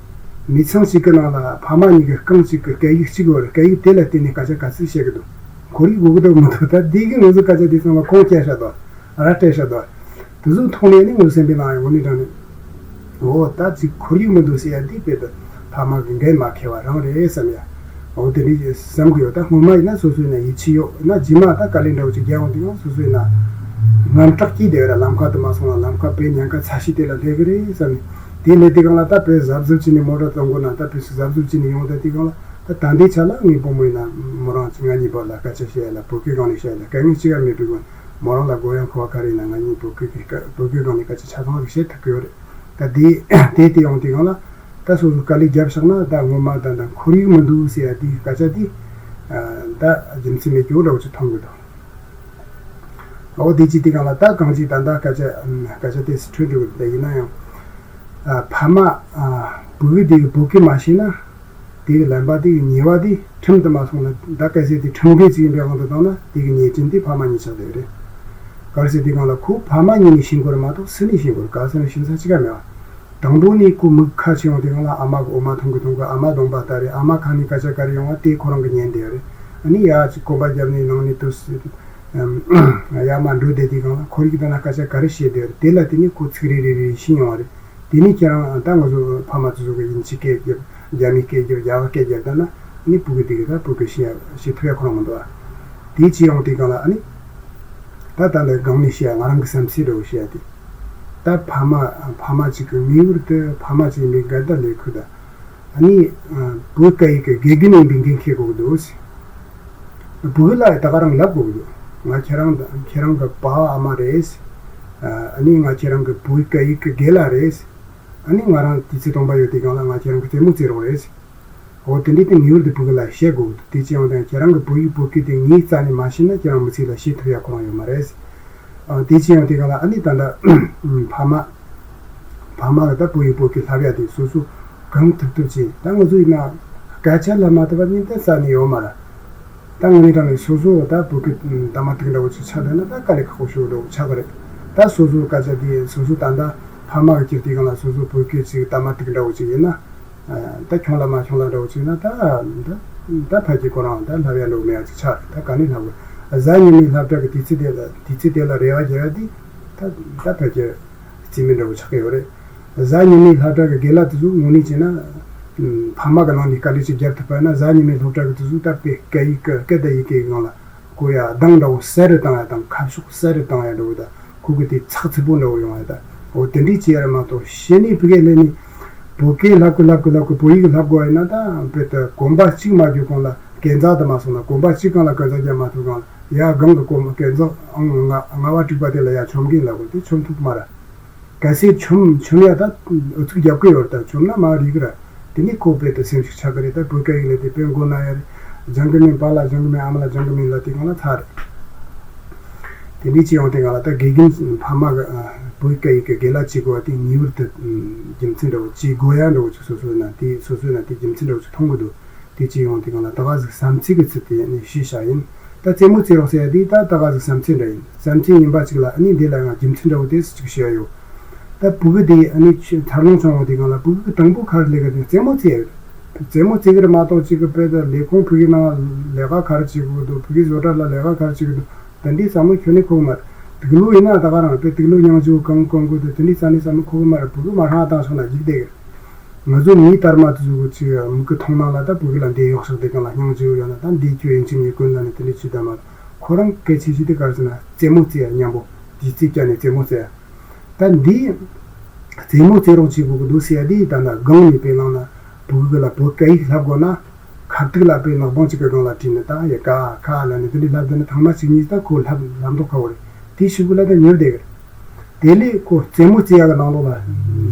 མི་ཚང་གཅིག་གི་ནང་ལ་ཕ་མ་གཉིས་ཀྱི་རྐང་གཅིག་གི་སྐད་ཡིག་གཅིག་ཡོད་རེད། སྐད་ཡིག་དེ་ལ་བརྟེན་ནས་སྐད་ཆ་ག་ཚོད་བཤད་ཀྱི་འདུག་ཁོར་ཡུག་དགོས་ཀྱི་འདུག་མི་འདུག་ད་འདི་གི་ང་ཚོ་སྐད་ཆ་འདི་ཚང་མ་ཁོང་བཤད་ཤག་འདུག་ར་སྤྲད་ཤག་འདུག་དེ་ཚོ་མཐོང་ནས་ནི་ངོ་སེམས་པའི་ནང་ཡང་ངོ་ནས་དྲང་ནས། འོ་ད་ཅིག་ཁོར་ཡུག་མི་འདུག་ཟེར་ཡ་འདི་དཔེ་ད་ཕ་མ་གི་འགན་མ་འཁྱེར་བ་རང་རེད་བསམ་ཡ། འོ་དེ་འདྲ་བསམ་གི་ཡོད། ད་སྔོན་མ་ཡིན་ན་སོ་སོ་ཡིན་ན་ཡིད་ཆེས་ཡོད་ན་རྗེས་མ་ད་དཀའ་ལས་འདྲ་བོ་ཅིག་རྒྱག་ཡོང་དུས་ཡང་སོ་སོ་ཡིན་ན་དངངས་སྐྲག་སྐྱེས་བསྡད་ཡོད་ར། ལམ་ཁ་དུ་མ་སོང་ལ་ལམ་ཁ་དཔེ་ཉེན་ཁ་ཚ་ཤོས་དེ་ལ་སླེབས་གི་རེད་བསམ་ནས། དེ་སླེབས་དུས་སྒང་ལ་ད་དཔེ་གཟབ་གཟབ་བྱས་ནས་མོ་ཊ་གཏོང་དགོས་ན་ད་དཔེ་གཟབ་གཟབ་བྱས་ནས་ཡོང་ད་དུས་སྒང་ལ། ད་ད་ལྟའི་ཆ་ལ་ངའི་བུ་མོ་ཡིན་ན་མོ་རང་ང་གཉིས་བར་ལ་སྐད་ཆ་བཤད་ཡ་ལ་བོད་སྐད་སྒང་ནས་བཤད་ཡ་ལ་དཀའ་ངལ་ཅི་ཡང་མེད་པའི་སྒོ་ནས་མོ་རང་ལ་མགོ་ཡང་འཁོར་བ་ག་རེ་ཡིན་ན་ང་གཉིས་བོད་སྐད་ཀྱི་སྐད་བོད་སྐད་སྒང་ནས་སྐད་ཆ་ཆ་ཚང་རེ་བཤད་ཐུབ་ཀྱི་ཡོད་རེད། ད་དེ་དེ་དེ་ཡོང་དུས་སྒང་ལ་ད་སོ་སོ་དཀའ་ལས་བརྒྱབ་བཞག་ན་ད་ངོ་མ་ད་ད་ཁོར་ཡུག་མི་འདུག་ཟེར་ཡ་དེ་སྐད་ཆ་དེ་ད་རྒྱུ་མཚན་མེད་རྒྱུ་འདྲ་བོ་ཅིག་མཐོང་གི་འདུག་འོ་དེ་ཅི་དེ་སྒང་ལ་ད་གང་ཅི་ད་ད་སྐད་ཆ་སྐད་ཆ་དེ་འཕྲོས་འགྲོ་གི་འདུག་ད་ཡིན་ན་ཡང་ཕ་མ་བུ་གུ་དེ་གི་བོད་སྐད་མ་ཤེས་ན། དེ་གི་ལན་པ་དེ་གི་ཉེས་པ་དེ་ཁྲིམས་དུ་མ་སོང་ན་ད་གལ་སྲིད་དེ་ཁྲིམས་འགལ་ཅིག་ཡིན་པའི་དབང་དུ་བཏང་ན་དེ་གི་ཉེས་ཅན་དེ་ཕ་མ་གཉིས་ཆགས་བསྡད་རེད། གལ་སྲིད་དེ་སྒང་ལ་ཁོ་ཕ་མ་གཉིས་ནས་ཤེས་དགོས་རེད་མ་གཏོགས་སུ་ནས་ཤེས་དགོས་རེད། ག་ས་ནས་ཤེས་ས་གཅིག་ཀ་མེད་པ། དང་པོ་ནས་ཁོ་མིག་ཁ་ཕྱེ་ཡོང་དེ་སྒང་ལ་ཨ་མ་གི་འོ་མ་འཐུང་གི་འཐུང་གི་ཨ་མ་གདོང་པ་ལྟ་རེད། ཨ་མ་ཁ་ནས་སྐད་ཆ་ག་རེ་ཡོང་བ་དེ་ཁོ་རང་གི་ཉན་བསྡད་རེད། ཨ་ནི་ཡ་ཅིག་གོམ་པ་བརྒྱབ་ནས་ནང་ནས་དུ་སི་ཡ་མ་འགྲོ་བསྡད་དེ་སྒང་ལ་ཁོ་རིག་ད་ན་སྐད་ཆ་ག་རེ་བཤད་བསྡད་རེད། དེ་ལ་དེ་ནས་ཁོ་ཚིག་རེ་རེ་རེ་ཤེས་ཡོང་བ་རེད། དེ་ནས་ཁྱེད་རང་ད་ང་ཚོ་ཕ་མ་ཚོ་ཚོ་གི་དབྱིན་ཇི་སྐད་རྒྱབ། རྒྱ་མིའི་སྐད་རྒྱབ། རྒྱ་གར་སྐད་རྒྱབ་ད་ན་ ནི་བུ་གུ་དེ་གི་ད་བུ་གུ་ཤི་ཡ་ཤི་ཐུབ་ཡ་ཁོ་རང་མི་འདུག་ཨ། དེ་ཅི་ཡོང་དེ་གང་ལ་ཨ་ནི། ད་ད་ལས་སྒང་ནས་ཤི་ཡ་ང་རང་གི་བསམ་ཚུལ་འདྲ་བོ་ཤི་ཡ་དེ། ད་ཕ་མ་ཕ་མ་གཅིག་གི་ངེས་པར་དུ་ཕ་མ་གཅིག་མི་དགའ་ད་ལས་ཁུ་ད། ཨ་ནི། བུ་ག་ཡི་གི་དགེ་རྒན་ཡིན་པའི་འགན་འཁྱེར་དགོས་ཀྱི་འདུག་ཟེར། བུ་གུ་ལ་ད་ག་རང་ལབ་དགོས་ཀྱི་འདུག་ང་ཁྱེད་རང་ད་ཁྱེད་རང་གི་པ་ཨ་མ་རེད་ཟེར། ཨ་ནི་ང་ཁྱེད་རང་གི་བུ་ག་ཡི་གི་དགེ་ལགས་རེད་ཟེར། ཨ་ནི་ང་རང་དུས་ཚོད་སྟོང་པ་ཡོད་དུས་སྒང་ལ་ང་ཁྱེད་རང་གི་རྩེད་མོ་རྩེ་རོགས་རེད་ཟེར། འོ་དེ་འདྲའི་དེ་ངེས་པར་དུ་བུ་གུ་ལ་བཤད་དགོས་འདུག་དེ་ཅི་ཡང་དང་ཁྱེད་རང་གི་བུ་ཡིག་བུ་སྐད་དེ་ངའི་རྩ་ནས་མ་ཤེས་ན་ཁྱེད་རང་མི་ཚེ་ལ་ཤེས་ཐུབ་ཡ་ཁོ་རང་ཡོད་མ་རེད། ཨ་དེ་ཅི་ཡང་དེ་ག་ལ་ཨ་ནི་ད་ལྟ་ཕ་མ་ཕ་མ་གི་ད་བུ་ཡིག་བུ་སྐད་ལྷབ་ཡ་དེ་སོ་སོ་གང་ཐུབ་ཐུབ་བྱེད། ད་ང་ཚོ་ཡིན་ན་སྐད་ཆ་ལབ་མ་ཐུབ་པ་ནི་ད་རྩ་ནས་ཡོད་མ་རེད། ད་དངོས་གནས་དྲང་གནས་སོ་སོ་ད་བུ་སྐད་ད་མ་ཐུག་འདྲ་བོ་ཅིག་ཆགས་འདུག་ན་ད་དཀའ་ལས་ཁག་པོ་ཞིག་འདྲ་བོ་ཆགས་ཀྱི་རེད། ད་སོ་སོ་སྐད་ཆ་དེ་སོ་སོ་ད་ལྟ་ཕ་མ་གི་ཁྱེར་དུས་སྒང་ལ་སོ་སོ་བུ་སྐད་ཅིག་ད་མ་ཐུག་འདྲ་བོ་ཅིག་ཡིན་ན། ད་ཁྱོང་ལ་མ་ཁྱོང་ལ་འདྲ་བོ་ཅིག་ན་ད་ད་ད་ཕ་གི་ཁོ་རང་ད་ལྷབ་ཡ་འདྲ་བོ་མེད་ཡ་ཅིག་ཆགས་རེད། ད་ག་ནས་ལྷབ་དགོས། གཟའ་ཉི་མའི་སློབ་གྲྭ་གི་དུས་ཚོད་དེ་ལ་དུས་ཚོད་དེ་ལ་རེ་བ་རྒྱག་ཡ་དེ་ད་ད་ཕ་གི་རྩིས་མེད་འདྲ་བོ་ཆགས་ཀྱི་ཡོད་རེད། གཟའ་ཉི་མའི་སློབ་གྲྭ་གི་དགེ་ལགས་དེ་ཚོ་དངོས་གནས་བྱས་ན། ཕ་མ་གི་ནང་ནས་དཀའ་ལས་ཅིག་རྒྱབ་ཐུབ་པ་ན་གཟའ་ཉི་མའི་སློབ་གྲྭ་གི་དེ་ཚོ་ད་དཔེ་སྐད་ཡིག་གི་སྐད་དང་ཡི་གེ་གི་ནང་ལ་གོ་ཡ་གདངས་འདྲ་བོ་གསལ་རུ་བཏང་ཡ་དང་ཁ་ཕྱོགས་གསལ་རུ་བཏང་ཡ་འདྲ་བོ་དང་ཁོ་གི་དེ་ཚགས་ཚུད་པོ་འདྲ་བོ་ཡོང་ཡ་དང་འོ་དེ་འདྲས་བྱེད་ཡ་རེད་མ་གཏོགས་གཞི་ནས་ཕ་གིར་སླེབས་ནས་བོད་སྐད་ལབ་གི་ལབ་གི་ལབ་གི་བོད་ཡིག་ལབ་དགོས་ཡིན་ན་ད་དཔེ་ད་གོམ་པ་གཅིག་མ་བརྒྱུད་གོང་ལ་གན་རྩ་དུ་མ་སོང་ན་གོམ་པ་གཅིག་གང་ལ་གན་རྩ་རྒྱབ་མ་ཐུབ་གང་ལ་ཡ་གང་གི་གོམ་གན་རྩ་ཨང་ལྔ་ལྔ་བ་དྲུག་པ་དེ་ལ་ཡ་ཆོམ་གིན་ལབ་དགོས་དེ་ཆོམ་ཐུབ་མ་རེད། གལ་སྲིད་ཆོམ་ཆོམ་ཡ་ད་ཨུ་ཚུགས་རྒྱབ་གི་ཡོད་རེད། ད་ཆོམ་ན་མ་རིག་གི་ར། དེ་ནི་ཁོ་དཔེ་དེ་སེམས་ཤུགས་ཆག་གི་རེད། ད་བོད་སྐད་ཡིག་ལ་དེ་དཔེ་མགོ་ན་ཡ་རེད། སྦྱང་གི་མིན་པཱ་ལགས་སྦྱང་གི་མིན་ཨ་མ་ལགས་སྦྱང་གི་མིན་ལབ་དེ་གང་ལ་ཚར་རེད། དེ་འདྲའི་ཅི་ཡོང་དེ་གང་ལ་ད་དགེ་རྒན་ཕ་མ་གི་བོད་སྐད་ཡིག་གི་དགེ་ལགས་བྱེད་དགོས་པ་དེ་ངེས་པར་དུ་རྒྱུ་མཚན་འདྲ་བོ་བྱེད་དགོས་ཡ་འདྲ་བོ་ཅིག་སོ་སོའི་ནང་དེ་སོ་སོའི་ནང་དེ་རྒྱུ་མཚན་འདྲ་བོ་ཅིག་མཐོང་གི་འདུག་དེ་ཅི་ཡོང་དེ་གང་ལ་ད་ག་ཟིག་བསམ་ཚུལ་གི་ཚུལ་དེ་ནི་ཤེས་བྱ་ཡིན། ད་རྩེད་མོ་རྩེ་རོགས་ཟེར་ཡ་དེ་ད་ད་ག་ཟིག་བསམ་ཚུལ་འདྲ་ཡིན། བསམ་ཚུལ་ཡིན་པ་ཅིག་ལ་ཨ་ནི་འདི་ལ་ཡང་རྒྱུ་མཚན་འདྲ་བོ་དེ་ཅིག་བཤད་ཡ་ཡོད། ད་བུ་གུ་དེ་ཨ་ནི་ཆུ་ཐར་ལོང་ཆུང་བ་དེ་གང་ལ་བུ་གུ་དང་པོ་ག་རེ་ལས་ཀ་དེ་རྩེད་མོ་རྩེ་ཡ་ཡོད། རྩེད་མོ་རྩེ་གི་རེད་མ་གཏོགས་ཅིག་གི་དཔེ་ད་ལས་ཁུངས་ཕ་གི་ནང་ལས་ཀ་ག་རེ་བྱེད་དགོས་འདུག་ཕ་གི་བཟོ་གྲྭ་ལ་ལས་ཀ་ག་རེ་བྱེད་དགོས་འདུག་ད་འདི་ཟབ་མོ་ཁྱོན་ནས་གོ་གི་མ་རེད། དུག་ལོག་ཡིན་ན་ད་ག་རང་དཔེ་དུག་ལོག་མྱང་ཆུ་གང་གང་དགོས་འདུག་དེ་འདྲའི་ས་ནས་ཟབ་མོ་གོ་གི་མ་རེད། བུ་གུ་མ་ཧྲང་བཏང་སོང་ན་འཇིག་བསྡད་གི་རེད། ང་ཚོ་མིའི་དར་མ་དེ་ཚོ་གི་ཅིག་མིག་གི་མཐོང་སྣང་ལ་ད་བོད་སྐད་ལ་འདི་གཡོག་ཤོག་དེ་གང་ལ་སྙིང་རྗེ་བོ་ཡོད་ན་ད་འདི་ཁྱོད་ཡིན་གཅིག་མིན་ཀུན་ལ་ནི་དེ་འདྲའི་ཅི་ད་མ་ཁོ་རང་སྐད་ཆ་ཞིག་དེ་ག་རེ་ཟེར་ན་རྩེད་མོ་རྩེ་ཡ་མཉམ་པོ་དུས་ཚོད་བསྐྱལ་ནས་རྩེད་མོ་རྩེ་ཡ། ད་འདི་རྩེད་མོ་རྩེ་རོགས་བྱེད་དགོས་ཀྱི་འདུག་ཟེར་ཡ་དེ་ད་ན་སྒང་ནས་དཔེ་བླངས་ན་བོད་སྐད་ལ་བོད་སྐད་ཡིག་ལྷབ་དགོས་ན་ཁ་ཐུག་ལ་དཔེ་ནག་པང་གཅིག་གི་སྒང་ལ་བྲིས་ནས་ད་ཡ་ཀ་ཁ་ལ་ནི་དེ་འདྲའི་ལྷབ་དེ་ནི་ཐང་མ་གཅིག་གཉིས་ད་ཁོ་ལྷབ་ལྷབ་མདོག་ཁ་བོ་རེད། དེ་ཞུ་གི་ལ་ད་ཉོས་བསྡད་གི་རེད། དེ་ལས་ཁོ་རྩེད་མོ་རྩེ་ཡག་གི་ནང་ལོགས་ལ་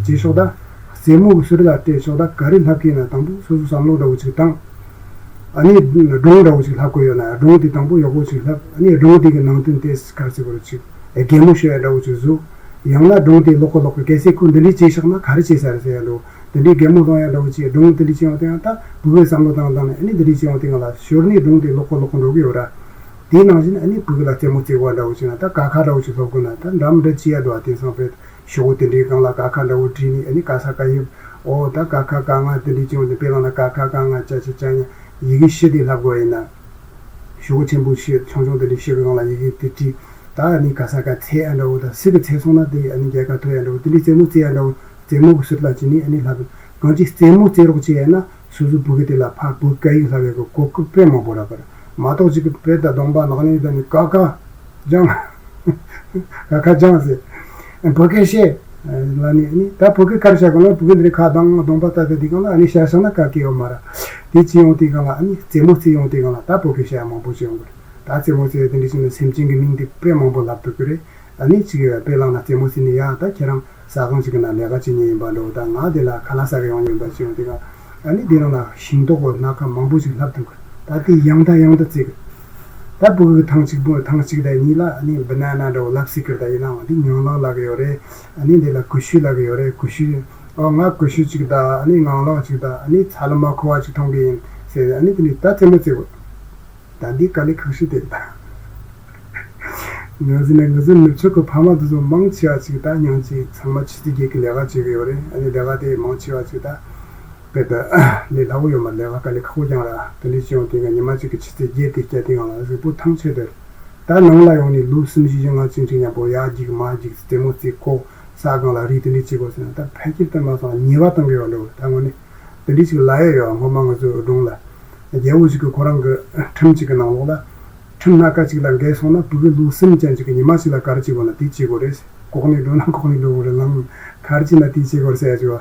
བྱེད་ཤོག་ད། རྩེད་མོ་གི་ཟུར་ལ་སྤྲད་ཤོག་ད་ག་རེ་ལྷབ་ཀྱི་ན་དང་པོ་སོ་སོ་བསམ་བློ་འདྲ་བོ་ཅིག་བཏང་། ཨ་ནི་སྒྲུང་འདྲ་བོ་ཅིག་ལྷབ་དགོས་ཡོད་ན་སྒྲུང་དེ་དང་པོ་ཡག་པོ་ཅིག་ལྷབ། ཨ་ནི་སྒྲུང་དེ་གི་ནང་དོན་དེ་ག་རེ་ཟེར་དགོས་རེད་ཅིག་གད་མོ་ཤོར་ཡ་འདྲ་བོ་ཅིག་བཟོ། ཡང་ན་སྒྲུང་དེ་ལོག་གོ་ལོག་གི་གལ་སྲིད་ཁོ་འདི་འདྲའི་བྱས་ཤག་ན་ག་རེ་བྱས་ས་རེད་ཟེར་ཡ་འདྲ་བོ། འདི་འདྲའི་གད་མོ་ལོང་ཡ་འདྲ་བོ་ཅིག་སྒྲུང་འདི་འདྲའི་བྱས་ཡོང་དེ་ཡང་ད་བུ་གའི་བསམ་བློ་བཏང་བཏང་ནས་ཨ་ནི་འདི་འདྲའི་བྱས་ཡོང་དེ་ང་ལ་ཤོར་ནས་སྒྲུང་དེ་ལོག་གོ་ལོག་གི་འགྲོ་གི་ཡོད་ར། དེའི་ནང་བཞིན་ཨ་ནི་བུ་གུ་ལ་རྩེད་མོ་རྩེ་བ་འདྲ་བོ་བྱས་ན་ད་ཀ་ཁ་འདྲ་བོ་ཅིག་སློབ་དགོས་ན་ད་འདྲ་མི་འདྲ་ཅི་ཡ་འདུག་ཨ། དེང་སང་དཔེ་ཤོག་བུ་དེ་འདྲའི་སྒང་ལ་ཀ་ཁ་འདྲ་བོ་བྲིས་ནས་ཨ་ནི་ཀ་ས་ཀ་ཡིབ། ཨོ་ད་ཀ་ཁ་ཀ་ང་དེ་འདྲའི་བྱས་ཡོང་དེ་དཔེ་བླངས་ན་ཀ་ཁ་ཀ་ང་ཅ་ཆ་ཅ་ཉ་ཡི་གེ་བཞི་དེ་ལྷབ་དགོས་ཡིན་ན། ཤོག་བུ་ཆེན་པོ་བཞི་ཆུང་ཆུང་དེ་འདྲའི་བཞི་གི་སྒང་ལ་ཡི་གེ་དེ་བྲིས། ད་ཨ་ནི་ཀ་ས་ཀ་ཚེ་ཨ་འདྲ་བོ་ད་སི་གི་ཚེ་སོང་ན་དེ་ཨ་ནི་རྒྱལ་ཁ་ཐོབ་ཡ་འདྲ་བོ་དེ་འདྲའི་རྩེད་མོ་རྩེ་ཡ་འདྲ་བོ། རྩེད་མོ་གི་ཟུར་ལ་བྱས་ནས་ཨ་ནི་ལྷབ། གང་ཅི་རྩེད་མོ་རྩེ་རོགས་བྱས་ཡ་ན། སོ་སོའི་བུ་གུ་དེ་ལ་ཕར་བོད་སྐད་ཡིག་ལྷབ་ཡག་གི་གོ་སྐབས་དཔེ་མང་པོ་རག་གི་རེད་མ་གཏོགས་ཅིག་གི་དཔེ་ད་གདོང་པ་ནག་ནས་ད་ནི་ཀ་ཁ་སྦྱང་། ཀ་ཁ་སྦྱང་ཟེར། བོད་སྐད་བཤད། ལ་ནི་ནི་ད་བོད་སྐད་ག་རེ་བཤད་གོ་ན་བུ་གུ་འདི་རིགས་ཁ་གདངས་གདོང་པ་ད་ད་དེ་གང་ལ་ཨ་ནི་བཤད་སོང་ན་ཀ་ཀེ་ཡོད་མ་རེད། དེ་ཅི་ཡོང་དེ་གང་ལ་ཨ་ནི་རྩེད་མོ་རྩེ་ཡོང་དེ་གང་ལ་ད་བོད་སྐད་བཤད་ཡ་མང་པོ་ཅིག་ཡོང་གི་རེད། ད་རྩེད་མོ་རྩེ་ཡ་དེ་འདྲ་ཅིག་ནི་སེམས་ཅན་གྱི་མིང་དེ་དཔེ་མང་པོ་ལབ་ཐུབ་ཀྱི་རེད། ཨ་ནི་ཅིག་དཔེ་བླངས་ན་རྩེད་མོ་རྩེ་ནི་ཡ་ད་ཁྱེད་རང་ས་ཁང་ཅིག་གི་ནང་ལས་ཀ་བྱེད་མཁན་ཡིན་པ་འདྲ་བོ་ད་ང་དེ་ལ་ཁ་ལག་ཟ་གི་ཡོང་མཁན་ཡིན་པ་ཅིག་ཡོང་དེ་ག་ཨ་ནི་དེ་རང་ལ་ཤིང་ཏོག་གི་སྣ་ཁ་མང་པོ་ཅིག་ལྷབ་ཐུབ་གི་ད་དེ་ཡང་ད་ཡང་ད་རྩེ་གི་ད་བུ་གུ་ཐེངས་གཅིག་པོ་ཐེངས་གཅིག་དང་གཉིས་ལ་ཨ་ནི་བི་ན་ན་འདྲ་བོ་ལབ་སྲིད་གི་ད་ཡིན་ནའང་དེ་ཉང་ལག་ལབ་གི་ཡོད་རེད། ཨ་ནི་དེ་ལ་ཀུ་ཤུ་ལབ་གི་ཡོད་རེད། ཀུ་ཤུ་ཨོ་ང་ཀུ་ཤུ་ཅིག་ད་ཨ་ནི་ངང་ལག་ཅིག་ད་ཨ་ནི་ཚ་ལུ་མ་ཁུ་བ་ཅིག་འཐུང་གི་ཡིན་ཟེར་ཨ་ནི་དེ་ནི་ད་རྩེད་མོ་རྩེ་དགོས། ད་འདི་དཀའ་ལས་ཁག་ཤོས་དེ་རེད་ད། ང་ཟེར་ན་ང་ཚོ་ནུབ་ཕྱོགས་ཀྱི་ཕ་མ་དེ་ཚོ་མང་ཆེ་བ་ཅིག་ད་སྙིང་རྗེ་ཚང་མ་ཕྱི་རྒྱལ་གྱི་ལས་ཀ་བྱེད་ཀྱི་ཡོད་རེད། ཨ་ནི་ལས་ཀ་དེ་མང་ཆེ་བ་ཅིག་ད་དཔེ་ད་ལས་སླ་བོ་ཡོད་མ་རེད། ལས་ཀ་དཀའ་ལས་ཁག་པོ་རྐྱང་ར་དེ་འདྲ་བྱུང་དེ་ག་ཉི་མ་གཅིག་གི་ཕྱི་རྒྱལ་དེ་སྐྱ་དེ་གང་ལ་རིག་པོ་ཐང་ཆད་དེ་ད་ནང་ལ་ཡོང་ནས་ལོ་གསུམ་བཞི་བཞི་ལྔ་བཅུ་ཅིག་མཉམ་པོ་ཡར་རྒྱུག་མར་རྒྱུག་རྩེད་མོ་རྩེ་ཁོ་ས་སྒང་ལ་རིག་དེ་འདྲ་བྱེད་དགོས་ཟེར་ན་ད་ཕལ་ཆེར་དུ་མ་སོང་ཉེས་པ་བཏང་གི་ཡོད་འགྲོ། ད་དངོས་གནས་དེ་འདྲ་ཅིག་ལབ་ཡ་ཡོད། སྔོན་མ་ང་ཚོའི་སྒྲུང་ལ། རྒྱལ་པོ་ཞིག་གི་ཁོ་རང་གི་ཁྲིམས་ཅིག་གི་ནང་ལོགས་ལ། ཁྲིམས་སྣ་ཁ་ཅིག་ལ་འགལ་སོང་ན་ཕྲུ་གུ་ལོ་གསུམ་ཅན་ཅིག་གི་ཉི་མ་ཞིག་ལ་ག་རེ་བྱེད་དགོས་ན་དེ་བྱེད་དགོས་རེད། ལྐོག་ནས་འགྲོ་ན་ལྐོག་ནས་འགྲོ་དགོས་རེད། ལམ་ག་རེ་བྱེད་ན་དེ་བྱེད་དགོས་རེད་ཟེར་ཡ་ཅིག་བ།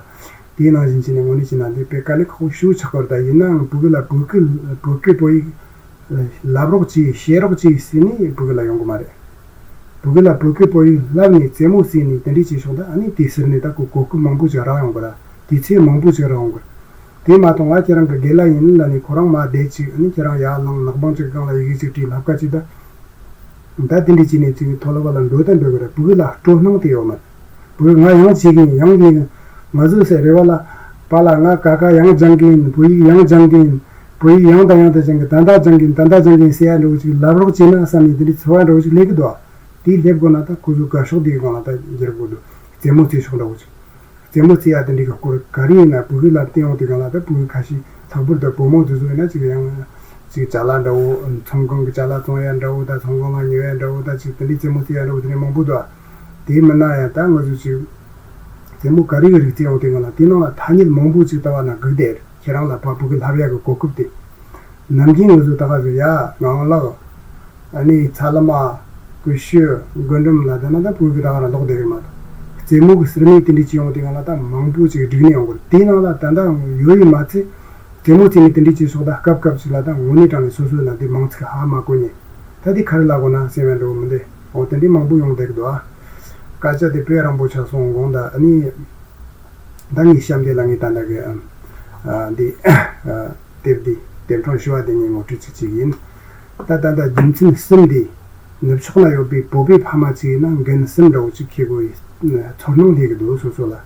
དེའི་ནང་བཞིན་བྱས་ནས་དངོས་གནས་བྱས་ན་འདི་དཔེ་དཀའ་ལས་ཁག་པོ་ཞེ་པོ་ཆགས་ཀྱི་རེད། ད་ཡིན་ནའང་ཕྲུ་གུ་ལ་བོད་སྐད་བོད་སྐད་བོད་ཡིག་བསླབ་རོགས་གྱིས་བཤད་རོགས་གྱིས་ཟེར་ནས་ཕྲུ་གུ་ལ་ཡོང་གི་མ་རེད། ཕྲུ་གུ་ལ་བོད་སྐད་བོད་ཡིག་བསླབ་ནས་རྩེད་མོ་རྩེས་ནས་དེ་འདྲས་བྱས་ཤོག་ད་ཨ་ནི་དེ་ཟུར་ནས་ད་གོ་གོ་སྐབས་མང་པོ་ཞིག་རག་ཡོང་གི་རེད། དུས་ཚོད་མང་པོ་ཞིག་རག་ཡོང་གི་རེད། དེ་མ་གཏོགས་ང་ཁྱེད་རང་གི་དགེ་ལགས་ཡིན་ལབ་ནས་ཁོ་རང་མར་བསྡད་ཅིག་ཨ་ནི་ཁྱེད་རང་ཡར་ལངས་ནག་པང་ཅིག་སྒང་ལ་ཡི་གེ་ཅིག་བྲིས་ལྷབ་ཀ་ཅིག་ད། ད་དེ་འདྲས་བྱས་ནས་ཅིག་མཐོ་སློབ་ལ་འགྲོ་ད་འགྲོ་གི་རེད། ཕྲུ་གུ་ལ་སྤྲོ་སྣང་དེ་ཡོད་མ་རེད། ཕྲུ་གུ་ང་ཡང་བྱེད་ཀྱི་ཡིན་ཡང་བྱེད་ཀྱི་ཡིན། ང་ཚོ་ཟེར་རེ་བ་ལ་པཱ་ལགས་ང་ཀ་ཁ་ཡང་སྦྱང་གི་ཡིན། བོད་ཡིག་ཡང་སྦྱང་གི་ཡིན། བོད་ཡིག་ཡང་དང་ཡང་དུ་སྦྱང་གི་ད་ལྟ་སྦྱང་གི་ཡིན། ད་ལྟ་སྦྱང་གི་ཡིན་ཟེར་ཡ་འདྲ་བོ་ཅིག་ལབ་རོགས་བྱས་ན་བསམ་ནས་དེ་འདྲའི་ཚོར་བ་འདྲ་བོ་ཅིག་སླེབས་ཀྱི་འདུག་དེ་སླེབས་དགོས་ན་ད་ཁོ་ཚོ་དགའ་ཕྱོགས་དེའི་སྒང་ལ་ད་འགྱུར་དགོས་འདུག་རྩེད་མོ་རྩེ་ཕྱོགས་འདྲ་བོ་ཅིག་རྩེད་མོ་རྩེ་ཡ་དེ་འདྲའི་གི་སྐོར་ག་རེ་ཡིན་ན་ཕྲུ་གུ་ལ་བསྟན་འོང་དུས་སྒང་ལ་ད་ཕྲུ་གུ་ཁ་ཤས་ལྷག་པར་དུ་བུ་མོ་དེ་ཚོ་ཡིན་ན་ཅིག་ཡང་ཅིག་ཅ་ལག་འདྲ་བོ་ཚོང་ཁང་གི་ཅ་ལག་བཙོང་ཡ་འདྲ་བོ་ད་ཚོང་ཁང་ལ་ཉོ་ཡ་འདྲ་བོ་ད་ཅིག་དེ་འདྲའི་རྩེད་མོ་རྩེ་ཡ་འདྲ་བོ་དེ་འདྲའི་མང་པོ་འདུག་དེ་མིན་ན་ཡང་ད་ང་ཚོ་ཅིག་རྩེད་མོ་ག་རེ་གི་རིགས་རྩེ་འོང་དུས་སྒང་ལ་དེ་ནང་ལ་ཐ་སྙད་མང་པོ་ཅིག་ལྟ་བ་ན་སྒུག་བསྡད། ཁྱེད་རང་ལ་ཕ་ཕྲུ་གུ་ལྷབ་ཡག་གི་གོ་སྐབས་དེ། ནམ་རྒྱུན་ང་ཚོ་ད་ག་ཚོད་ཡ་ངང་ལག་ཨ་ནི་ཚ་ལུ་མ། ཀུ་ཤུ། རྒུན་འབྲུམ་ལ་དེ་ན་ད་ཕྲུ་གུ་ད་ག་རང་ལོག་བསྡད་ཡོད་མ་གཏོགས། རྩེད་མོ་གི་ཟུར་མིག་དེ་འདྲས་ཅིག་ཡོང་དུས་སྒང་ལ་ད་མང་པོ་ཅིག་བསྒྲིགས་ནས་ཡོང་གི་རེད། དེའི་ནང་ལ་ད་ལྟ་ཡོད་ཡིན་མ་ཚད། རྩེད་མོ་རྩེས་ནས་དེ་འདྲས་ཅིག་སོགས་ད་སྐབས་སྐབས་ཅིག་ལ་ད་དངོས་གནས་དྲང་ནས་སོ་སོའི་ལ་དེ་མང་ཚིག་ཧ་མ་གོ་ནས། ད་དེ་ག་རེ་ལབ་དགོས་ན་སེམས་ཡ་འགྲོ་མི་འདུག་འོ་དེ་འདྲས་མང་པོ་ཡོང་བསྡད་ཀྱི་འདུག་ཨ། སྐད་ཆ་དེ་དཔེ་རིང་པོ་ཆགས་སོང་དགོངས་དག་ཨ་ནི། ད་ངའི་ཞབས་འདེགས་ལ་ངས་ད་ལྟ་གི་ཨ་འདི་དེབ་འདི་དེབ་ཕྲེང་བཞི་པ་དེ་ངས་ངོ་སྤྲོད་ཅིག་བྱེད་ཀྱི་ཡིན། ད་ད་ལྟ་རྒྱུ་མཚན་གསུམ་འདི་ནུབ་ཕྱོགས་ན་ཡོད་པའི་བོད་པའི་ཕ་མ་ཅིག་ཡིན་ན་འགན་གསུམ་འདྲ་བོ་ཅིག་འཁྱེར་དགོས་པའི་ཚོར་སྣང་སླེབས་ཀྱི་འདུག་སོ་སོ་ལ།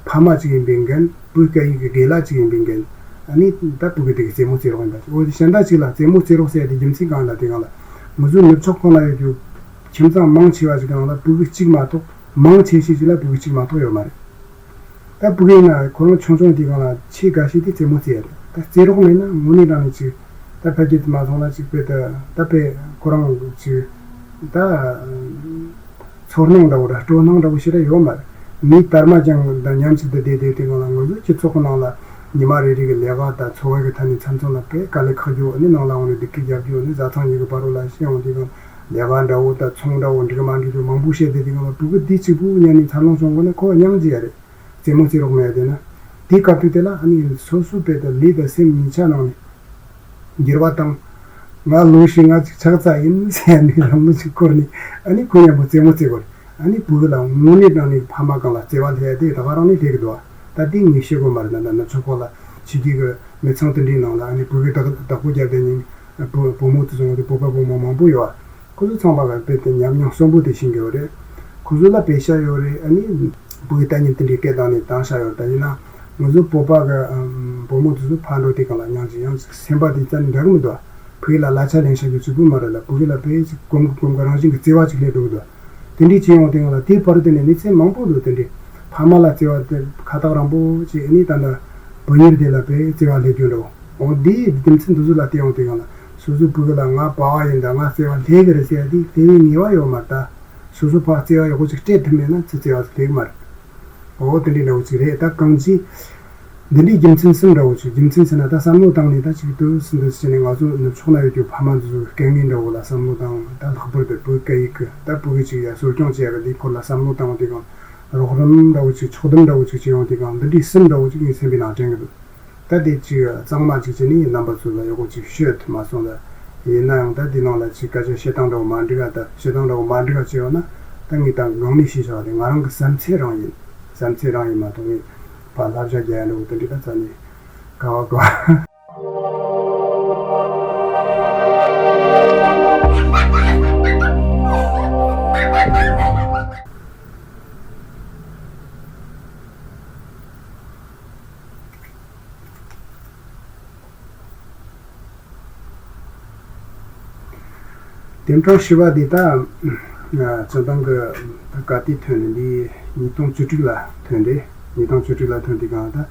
ཕ་མ་ཅིག་ཡིན་པའི་འགན། བོད་སྐད་ཡིག་གི་དགེ་ལགས་ཅིག་ཡིན་པའི་འགན། ཨ་ནི་ད་ཕྲུ་གུ་དེ་གི་རྩེད་མོ་རྩེ་རོགས་ཡིན་པ་ཅིག་འོ་དེ་གཞན་དག་ཅིག་ལ་རྩེད་མོ་རྩེ་རོགས་ཟེར་ཡ་དེ་རྒྱུ་མཚན་གང་ལ་དེ་གང་ལ། ང་ཚོ་ནུབ་ཕྱོགས་ཁོངས་ན་ཡོད་རྒྱུ་ཁྱིམ་ཚང་མང་ཆེ་བ་ཞིག་གི་ནང་ལ་ཕྲུ་གུ་གཅིག་མ་གཏོགས། མང་ཆེ་ཤོས་ཅིག་ལ་ཕྲུ་གུ་གཅིག་མ་གཏོགས་ཡོད་མ་རེད། ད་ཕྲུ་གུ་ཡིན་ན་ཁོ་རང་ཆུང་ཆུང་དེའི་སྒང་ལ་ཆེས་དགའ་ཤོས་དེ་རྩེད་མོ་རྩེ་ཡ་རེད། ད་རྩེ་རོགས་མེད་ན་དངོས་གནས་དྲང་ནས་ཅིག་ད་ཕ་གི་དེ་མ་སོང་ན་ཅིག་དཔེ་ད་ད་དཔེ་ཁོ་རང་ཅིག་ད་ཚོར་སྣང་འདྲ་བོ་ར་སྤྲོ་སྣང་འདྲ་བོ་ཞེ་དྲག་ཡོད་མ་རེད། མི་དར་མ་ཅན་དང་མཉམ་གཅིག་ཏུ་བསྡད་བསྡད་དུས་སྒང་ལ་ང་ཚོའི་སྤྱི་ཚོགས་ཀྱི་ནང་ལ་ཉི་མ་རེ་རེ་གི་ལས་ཀ་དང་འཚོ་བ་གི་ཐད་ནས་མཚམས་མཚམས་ལ་དཔེ་དཀའ་ལས་ཁག་རྒྱུ་ནི་ནང་ལ་འོང་ནས་སྡུག་སྐད་རྒྱབ་རྒྱུ་ནི་བཟའ་ཚང་གཉིས་ཀྱི་བར་ལ་ཤི་ཡོང་དུས་སྒང་ལས་ཀ་འདྲ་བོ་དང་ཚོང་འདྲ་བོ་འགྲིག་མ་འགྲིག་རྒྱུ་མང་པོ་བཤད་བསྡད་དུས་སྒང་ལ་ཕྲུ་གུ་འདི་གཅིག་པུ་ཉན་ནས་འཚར་ལོངས་བྱུང་དགོས་ན་ཁོ་སྙིང་རྗེ་ཡ་རེད། རྩེད་མོ་རྩེ་རོགས་མེད་དེ་ན། དེའི་སྐབས་དུས་དེ་ལ་ཨ་ནི་སོ་སོའི་དཔེ་དང་ལུས་དང་སེམས་གཉིས་ཆ་ནང་ནས་འགྱུར་བ་བཏང་། ང་ལོ་བཞི་ལྔ་ཅིག་ཆགས་ཚར་ཡིན་ཟེར་ནས་རང་ལུས་ཅིག་བསྐོར་ནས་ཨ་ནི་ཁོ་མཉམ་པོ་རྩེད་མོ་རྩེ་དགོས་རེད། ཨ་ནི་ཕྲུ་གུ་ལ་དངོས་གནས་དྲང་གནས་ཕ་མ་སྒང་ལ་བརྩེ་བ་སླེབས་ཡ་དེ་ད་ག་རང་ནས་སླེབས་ཀྱི་འདུག་བ། ད་དེ་ངས་ཤེས་དགོས་མ་རེད། ད་ད་ནུབ་ཕྱོགས་ཁག་ལ་ཕྱི་རྒྱལ་གྱི་མི་ཚང་དེ་འདྲའི་ནང་ལ་ཨ་ནི་ཕྲུ་གུ་བདག་བདག་པོ་རྒྱབ་བསྡད་མཁན་བུ་བུ་མོ་དེ་ཚོ་ང་ཚོ་བོད་པ་བུ་མོ་མང་པོ་ཡོད་བ། ཁོ་ཚོ་ཚང་མ་ག་དཔེ་དེ་ཉམས་མྱོང་གསོན་པོ་དེ་ཤེས་ཀྱི་ཡོད་རེད། ཁོ་ཚོ་ལ་དཔེ་ཤ་ཡོད་རེད། ཨ་ནི་བུ་གི་ལྟ་ཉིན་དེ་འདྲའི་སྐད་བཏང་ནས་བཏང་ཤ་ཡོད་རེད། ད་ཡིན་ན་ང་ཚོ་བོད་པ་གི་ཨམ་བུ་མོ་དེ་ཚོ་ཕར་འགྲོ་དུས་སྒང་ལ་ཡང་ཅིག་ཡང་ཅིག་སེམས་པ་དེ་རྩ་ནས་འདྲ་གི་མི་འདུག་བུ་གི་ལ་གླ་ཆ་ལེན་ཤ་རྒྱུ་གཅིག་པུ་མ་རེད་ལ། བུ་གི་ལ་དཔེ་ཅིག་གོམ་གི་གོམ་གི་རང་བཞིན་གི་བརྩེ་བ་ཅིག་སླེབས་འགྲོ་གི་འདུག་དེ་འདྲའི་བྱེད་ཡོང་དུས་སྒང་ལ་དེའི་བར་དུ་ནས་གནས་ཚུལ་མང་པོ་འདུག་དེ་འདྲའི་ཕ་མ་ལ་བརྩེ་བ་དེ་ཁ་ཐག་རིང་པོ་ཅིག་ཨ་ནི་ད་ལྟ་བུ་གཉེར་དེ་ལ་དཔེ་བརྩེ་བ་སླེབས་རྒྱུ་འདྲ་བོ། འོ་འདིའི་རྒྱུ་མཚན་འདི་ཚོ་ལ་བལྟས་ཡོང་དུས་སྒང་ལ་སོ་སོའི་བུ་གུ་ལ་ང་པ་ཕ་ཡིན་ད་ང་བརྩེ་བ་སླེབས་ཀྱི་རེད་ཟེར་ཡ་དེ་སླེབས་པའི་ངེས་པ་ཡོད་མ་རེད་ད། སོ་སོ་ཕར་བརྩེ་བ་ཡག་པོ་ཅིག་སྤྲད་ཐུབ་མེད་ན་ཚུར་བརྩེ་བ་སླེབས་ཀྱི་མ་རེད། འོ་དེ་འདྲའི་འདྲ་བོ་ཅིག་རེད། ད་གང་ཅི་འདི་འདྲའི་རྒྱུ་མཚན་གསུམ་འདྲ་བོ་ཅིག་རྒྱུ་མཚན་ཟེར་ན་ད་བསམ་བློ་བཏང་ནས་ད་ཅིག་ཏུ་སུ་འདི་ཟེར་ནས་ང་ཚོ་ནུབ་ཕྱོགས་ན་ཡོད་རྒྱུ་ཕ་མ་འདི་ཚོ་དཀའ་ངལ་འདྲ་བོ་ལ་བསམ་བློ་བཏང་ད་ལྷག་པར་དུ་བོད་སྐད་ཡིག་གི་ད་བོད་ཀྱི་ཅིག་ཡ་གསོ་སྐྱོང་བྱེད་ཡ་གི་འདིའི་སྐོར་ལ་བསམ་བློ་བཏང་དུས་སྒང་རོགས་རམ་འདྲ་བོ་ཅིག་ཕྱོགས་བསྡོམས་འདྲ་བོ་ཅིག་བྱེད་ཡོང་དུས་སྒང་འདི་འདྲའི་གསུམ་འདྲ་བོ་ཅིག་ངའི་སེམས་པའི་ནང་དྲན་གི་འདུག་ད་དེ་ཅིག་གཙང་མ་ཅིག་བྱས་ནས་རྣམ་པ་ཚོ་ལ་ཡག་པོ་ཅིག་ཤོད་ཐུབ་མ་སོང་ལ། ཡིན་ན་ཡང་ད་དེ་ནང་ལ་ཅིག་སྐད་ཆ་བཤད་སྟངས་འདྲ་བོ་མ་འགྲིག་ག་ད་བཤད་སྟངས་འདྲ་བོ་མ་འགྲིག་ག་བྱས་ཡོད་ན་ད་ངས་ད་དངོས་གནས་ཤེས་བྱ་བ་དེ་ང་རང་གི་བསམ་ཚུལ་རང་ཡིན། བསམ་ཚུལ་རང་ཡིན་མ་གཏོགས་ངས་ཕར་བསླབ་བྱ་རྒྱག་ཡ་འདྲ་བོ་དེ་འདྲ་ད་རྩ་ནས་ག་བ་ག་བ། དེབ་ཕྲེང་བཞི་པ་འདི་ད་སྤྱིར་བཏང་གི་ད་ག་དུས་ཐོན་ནས་འདི་ཉིས་སྟོང་བཅུ་དྲུག་ལ་ཐོན་རེད། ཉིས་སྟོང་བཅུ་དྲུག་ལ་ཐོན་དུས་སྒང་ད་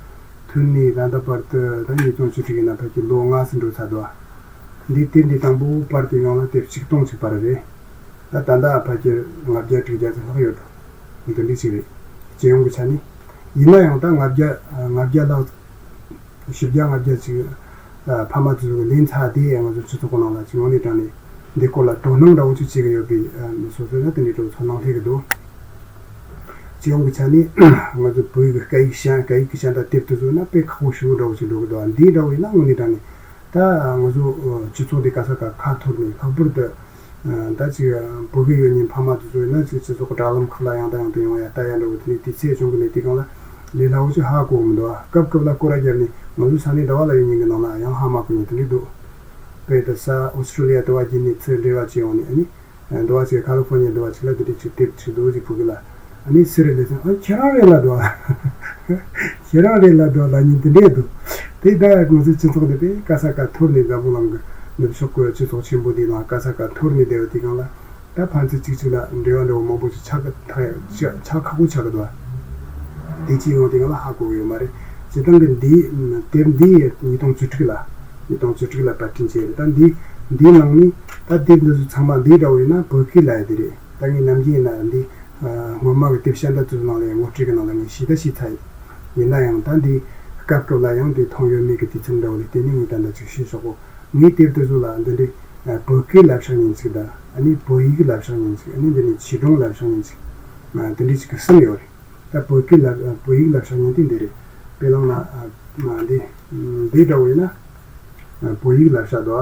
ཐོན་ནས་ད་ལྟ་བར་དུ་ད་ཉིས་སྟོང་བཅུ་དྲུག་ཡིན་ན་ཕལ་ཆེར་ལོ་ལྔ་ཙམ་འགྲོ་ཚར་འདུག་འདི་དེབ་འདི་དང་པོ་པར་དུ་ཡོང་ལ་དེབ་ཆིག་སྟོང་ཅིག་པར་རེད། ད་ད་ལྟ་ཕལ་ཆེར་ལྔ་བརྒྱ་དྲུག་བརྒྱ་ཙམ་ལྷག་ཡོད་འདུག་འདི་འདྲ་ཅིག་རེད། སྤྱི་ཡོངས་ཀྱི་ཆ་ནས། ཡིན་ན་ཡང་ད་ལྔ་བརྒྱ་ལྔ་བརྒྱ་ལྷག་བཞི་བརྒྱ་ལྔ་བརྒྱ་ཅིག་ ཕ་མ་ཚོས་ལེན་ཚར་དེ་ང་ཚོ་སྤྱི་ཚོགས་ཀྱི་ནང་ལ་ཅིག་དངོས་གནས་དྲང་ནས་འདི་སྐོར་ལ་དོ་སྣང་འདྲ་བོ་ཅིག་བྱེད་ཀྱི་ཡོད་པའི་སོ་སོ་ན་དེ་འདྲའི་འདྲ་བོ་ཚོར་སྣང་སླེབས་ཀྱི་འདུག་སྤྱི་ཡོངས་ཀྱི་ཆ་ནས་ང་ཚོ་བོད་ཡིག་སྐད་ཡིག་གཞན་སྐད་ཡིག་གི་གཞན་དང་དེབ་དེ་ཚོ་ན་དཔེ་ཁག་པོ་ཞེ་པོ་འདྲ་བོ་ཞིག་འགྲོ་གི་འདུག་འདི་འདྲ་བོ་ཡིན་ན་དངོས་གནས་དྲང་ནས་ད་ང་ཚོ་སྤྱི་ཚོགས་འདི་ག་ས་ག་ཁ་འཐོར་ནས་ལྷག་པར་དུ་ད་ཅིག་བོད་སྐད་ཡོད་མཁན་ཕ་མ་དེ་ཚོ་ཡིན་ན་ཅིག་སྤྱི་ཚོགས་ཀྱི་དྲ་ལམ་ཁག་ལ་ཡང་དང་ཡང་དུ་ཡོང་ཡ་ལྟ་ཡ་འདྲ་བོ་དེ་ནས་དུས་ཚོད་བྱུང་གི་མེད་དུས་སྒང་ལ་ལས་སླ་བོ་ཅིག་ཧ་གོ་གི་མི་འདུག་སྐབས་སྐབས་ལ་སྐོར་ར་བརྒྱབ་ནས་ང་ཚོ་ས་གནས་འདྲ་བ་ལ་ཡོད་མཁན་གྱི་ནང་ལ་ཡང་ཧ་མ་གོ་མཁན་དེ་འདྲ་འདུག་དཔེ་ད་ས་ཨོ་སི་ཀྲི་ལི་ཡ་དུ་བ་བརྒྱུད་ནས་ཚུར་འབྲེལ་བ་བྱས་ཡོང་ནས་ཨ་ནི། འདུ་བ་ཅིག་ཁ་ལི་ཧྥོ་ནི་ཡ་འདུ་བ་ཅིག་ལ་དེ་འདྲ་ཅིག་དེབ་ཅིག་འདུག་ཅིག་ཕུག་གི་ལ། ཨ་ནི་སུ་རེད་ལས་ཟེར་ཨ་ཁྱེད་རང་རེད་ལ་འདུག་ཨ། ཁྱེད་རང་རེད་ལ་འདུག་ལ་ཉིན་དེ་འདྲས་འདུག་དེ་ད་ང་ཚོའི་སྤྱི་ཚོགས་འདི་པས་ག་ས་ག་འཐོར་ནས་འཛམ་བུ་གླིང་གི་ནུབ་ཕྱོགས་ཀྱི་སྤྱི་ཚོགས་ཆེན་པོ་འདི་ནང་ག་ས་ག་འཐོར་ནས་བསྡད་པ་དེ་གང་ལ་ད་ཕན་ཚུན་གཅིག་གཅིག་ལ་འབྲེལ་བ་འདྲ་བོ་མང་པོ་ཅིག་ཆགས་ཀྱི་ཐག་ཆགས་ཆགས་ཁག་པོ་ཆགས་ཀྱི་འདུག་དེ་ཅི་ཡོང་དེ་གང་ལ་ཧ་གོ་གི་ཡོད་མ་རེད། སྤྱིར་བཏང་གི་འདི་དེབ་འདི་ཉིས་སྟོང་བཅུ་དྲུག་ལ་ཉིས་སྟོང་བཅུ་དྲུག་ལ་པར་སྐྲུན་བྱས་རེད། ད་འདི་འདིའི་ནང་ནས་ད་དེབ་འདི་ཚོ་ཚང་མ་འདི་འདྲ་བོ་ཡིན་ན་བོད་སྐད་ལ་ཡ་དེ་རེད། ད་ངས་ནམ་རྒྱུན་ཡིན་ན་འདི་སྔོན་མ་གི་དེབ་ཤ་འདྲ་ཚོའི་ནང་ལ་ཡང་ངོ་སྤྲོད་ཀྱི་ནང་ལ་ངས་ཞུས་ད་ཞུས་ཚར་ཡིན། ཡིན་ན་ཡང་ད་འདི་སྐབས་སྐབས་ལ་ཡང་འདི་མཐོང་ཡོད་མེད་ཀྱི་དུས་ཚོད་འདྲ་བོ་ལས་དེ་ནས་ངས་ད་འདྲ་ཅིག་ཞུས་ཆོག་གོ། ངས་དེབ་དེ་ཚོ་ལ་འདི་འདྲའི་བོད་སྐད་ལབ་ཤག་ཉན་ཅིག་དང་ཨ་ནི་བོད་ཡིག་ལབ་ཤག་ཉན་ཅིག་ཨ་ནི་འདི་ནས་བྱིས་སྒྲུང་ལབ་ཤག་ཉན་ཅིག་དེ་འདྲའི་ཅིག་གི་གསུམ་ཡོད་རེད། ད་བོད་སྐད་ལབ་བོད་ཡིག་ལབ་ཤག་ཉན་དེ་འདི་རེད། དཔེ་བླངས་ན་འདི་འདི་འདྲ་བོ་ཡིན་ན་བོད་ཡིག་ལབ་ཤག་འདུག་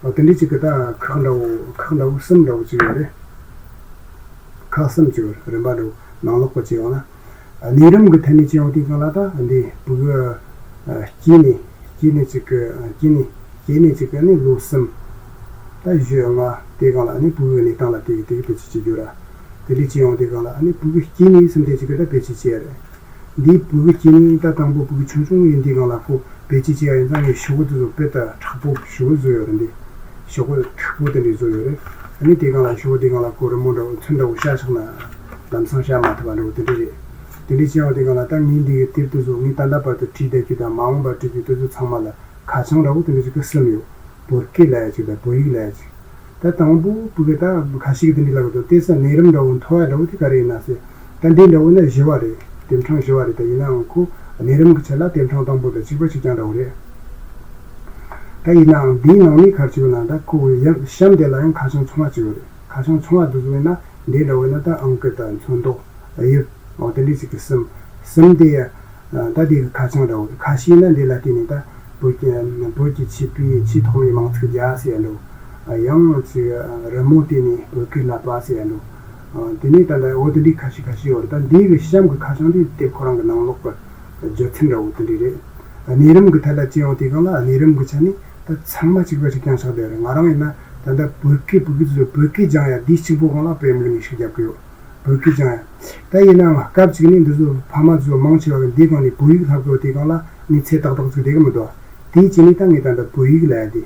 ཨ། དེ་འདྲའི་ཅིག་གི་ད་ཁག་འདྲ་བོ་ཁག་འདྲ་བོ་གསུམ་འདྲ་བོ་ཅིག་ཡོད་རེད། ཁག་གསུམ་ཅིག་ཡོད་རེད། རིམ་པ་འདྲ་བོ་ནང་ལོགས་པ་ཅིག་ཡོང་ན། གནས་རིམ་གྱི་ཐད་ནས་ཅི་ཡོང་དུས་སྒང་ལ་ད་འདི་བུ་གུ་སྐྱེས་ནས་སྐྱེས་ནས་ཅིག་གི་སྐྱེས་ནས་སྐྱེས་ནས་ཅིག་གི་ནི་ལོ་གསུམ། ད་བཞི་ལྔ་དེ་སྒང་ལ་ནི་བུ་གུ་གནས་སྟངས་ལ་དེ་གི་དེ་གི་བེད་སྤྱོད་བྱེད་རྒྱུ་ར། དེ་འདྲའི་ཅི་ཡོང་དུས་སྒང་ལ་ནི་བུ་གུ་སྐྱེས་ནས་གསུམ་དེ་ཅིག་གི་ད་བེད་སྤྱོད་བྱེད་ཡ་རེད། འདིའི་བུ་གུ་སྐྱེས་ནས་ད་དང་པོ་བུ་གུ་ཆུང་ཆུང་ཡིན་དུས་སྒང་ལ་ཁོ་བེད་སྤྱོད་བྱེད་ཡ་ཡིན་ཙང་ངས་ཤོག་གུ་དེ་ཚོ་དཔེ་ད་མཁྲེགས་པོ་ཞེ་པོ་བཟོས་ཡོད་རེད་འདི། ཤོག་གུ་མཁྲེགས་པོ་དེ་འདྲ་བཟོས་ཡོད་རེད། ཨ་ནི་དེ་སྒང་ལ་ཤོག་གུ་དེ་སྒང་ལ་ཁོ་རི་མོ་འདྲ་བོ་ཚོན་འདྲ་བོ་བྱས་བཞག་ན་ལམ་སང་བྱས་མ་ཐུབ་པ་འདྲ་བོ་དེ་འདྲ་རེད། དེ་འདྲ་བྱས་ཡོང་དུས་སྒང་ལ་ད་ངས་འདི་གི་དེབ་དེ་ཚོ་ངས་ད་ལྟ་བར་དུ་བྲིས་བསྡད་རྒྱུ་དང་མ་འོངས་པར་བྲིས་རྒྱུ་དེ་ཚོ་ཚང་མ་ལ་ཁ་བྱང་འདྲ་བོ་དེ་འདྲ་ཅིག་གི་གསུམ་ཡོད། བོད་སྐད་ལབ་ཡ་ཅིག་དང་བོད་ཡིག་ལབ་ཡ་ཅིག་ད་དང་པོ་བུ་གུ་ད་ཁ་ཤས་ཀྱིས་དེ་འདྲ་ལབ་གི་འདུག་དེ་ས་གནས་རིམ་འདྲ་བོ་མཐོ་བ་འདྲ་བོ་དེ་ག་རེ་ཡིན་ན་ཟེར། ད་འདི་འདྲ་བོ་ན་བཞི་བ་རེད། དེབ་ཕྲེང་བཞི་བ་རེད། ད་ཡིན་ནའང་ཁོ་གནས་རིམ་གྱི་ཆ་ལ་དེབ་ཕྲེང་དང་པོ་དང་གཅིག་པ་གཅིག་རྐྱང་འདྲ་བོ་རེད། ད་ཡིན་ནའང་འདིའི་ནང་ནས་ག་རེ་བྱས་ན་ད་ཁོ་ཡང་གཤམ་དེ་ལ་ཡང་ཁ་བྱང་ཆུང་བ་གཅིག་ཡོད་རེད། ཁ་བྱང་ཆུང་བ་འདི་ཚོ་ཡིན་ན་འདི་འདྲ་བོ་ཡིན་ན་ད་ཨང་ཀི་དང་ཚོན་མདོག་དབྱིབས་འོ་དེ་འདྲའི་ཅིག་གི་གསུམ། གསུམ་དེ་ཡ། ད་དེ་གི་ཁ་བྱང་འདྲ་བོ་རེད། ཁ་ཤས་ན་འདི་ལ་བརྟེན་ནས་ད་བོད་ཀྱི་བོད་ཀྱི་ཆོས་པའི་ཆེས་ཐོག་མའི་མིང་ཚིག་རྒྱག་ཟེར་ཡ་འདྲ་བོ། ཡང་ཅིག་རི་མོ་བལྟས་ནས་བོད་སྐད་བསླབ་པ་ཟེར་ཡ་འདྲ་བོ། དེ་ནས་ད་ལྟ་འོ་དེ་འདྲའི་ཁ་ཤས་ཁ་ཤས་ཡོད་རེད། ད་འདི་གི་གཤམ་གི་ཁ་བྱང་དེ་དེབ་ཁོ་རང་གི་ནང་ལོགས་ཀྱི་སྦྱོར་ཚན་འདྲ་བོ་དེ་འདྲ་རེད། གནས་རིམ་གི་ཐད་ལ་ཅི་ཡོང་དུས་སྒང་ལ་གནས་རིམ་གི་ཆ་ནས་ད་ཚང་མ་གཅིག་པ་གཅིག་རྐྱང་ཆགས་བསྡད་རེད། ང་རང་ཡིན་ན་ད་ལྟ་བོད་སྐད་བོད་སྐད་དེ་ཚོ་བོད་སྐད་སྦྱང་ཡ་འདི་གཅིག་པོ་སྒང་ལ་དཔེ་མིག་ནས་ཤུགས་རྒྱབ་གི་ཡོད། བོད་སྐད་སྦྱང་ཡ། ད་ཡིན་ནའང་སྐབས་གཅིག་ནས་འདི་ཚོ་ཕ་མ་ཚོ་མང་ཆེ་བ་གི་འདི་སྒང་ནས་བོད་ཡིག་བསླབ་དགོས་དེ་སྒང་ལ་ངས་ཚད་ཏག་ཏག་ཅིག་བསྡད་གི་མི་འདུག་དེའི་རྐྱེན་ནས་ད་ངས་ད་ལྟ་བོད་ཡིག་ལབ་ཡ་དེ།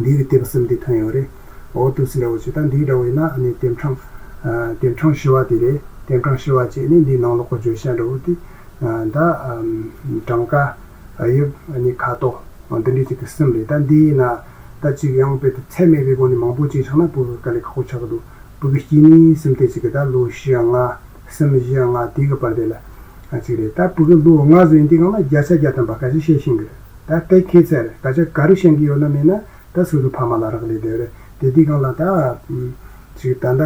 འདི་གི་དེབ་གསུམ་དེ་ཐོན་ཡོད་རེད། འོ་དུ་སི་འདྲ་བོ་ཆེ་ད་འདི་འདྲ་བོ་ཡིན་ན་ཨ་ནི་དེབ་ཕྲེང་། དེབ་ཕྲེང་བཞི་བ་དེ་རེད། དེབ་ཕྲེང་བཞི་བ་བཅས་ནི་འདི་ནང་ལོགས་གི་བརྗོད་བྱ་འདྲ་བོ་དེ། ད་གྲངས་ཀ། དབྱིབས། ཨ་ནི་ཁ་དོག་འདི་འདྲའི་ཅིག་གི་གསུམ་རེད། ད་འདི་ཡིན་ན་ད་ཅིག་ཡང་དཔེ་དེ་ཚད་མེད་པའི་སྒོ་ནས་མང་པོ་ཅིག་ཆགས་ན་བོད་ཀྱི་དཀའ་ལས་ཁག་པོ་ཆགས་ཀྱི་འདུག་བོད་ཀྱི་སྐྱེས་ནི་གསུམ་དེ་ཅིག་གི་ད་ལོ་བཞི་ལྔ། གསུམ་བཞི་ལྔ་དེ་གི་བར་དེ་ལ་ཅིག་རེད། ད་བོད་ཀྱི་ལོ་ལྔ་ཟིན་དུས་སྒང་ལ་བརྒྱ་ཆ་བརྒྱ་ཐམ་པ་སྐད་ཆ་བཤད་ཤེས་ཀྱི་རེད། ད་དེ་ཁྱད་མཚར་རེད། སྐད་ཆ་ག་རེ་བཤད་ཀྱི་ཡོད་ན་མེད་ན་ད་སོ་སོ་ཕ་མ་ལ་རག་ལས་བསྡད་རེད། དེ་དུས་སྒང་ལ་ད་ཅིག་ད་ལྟ་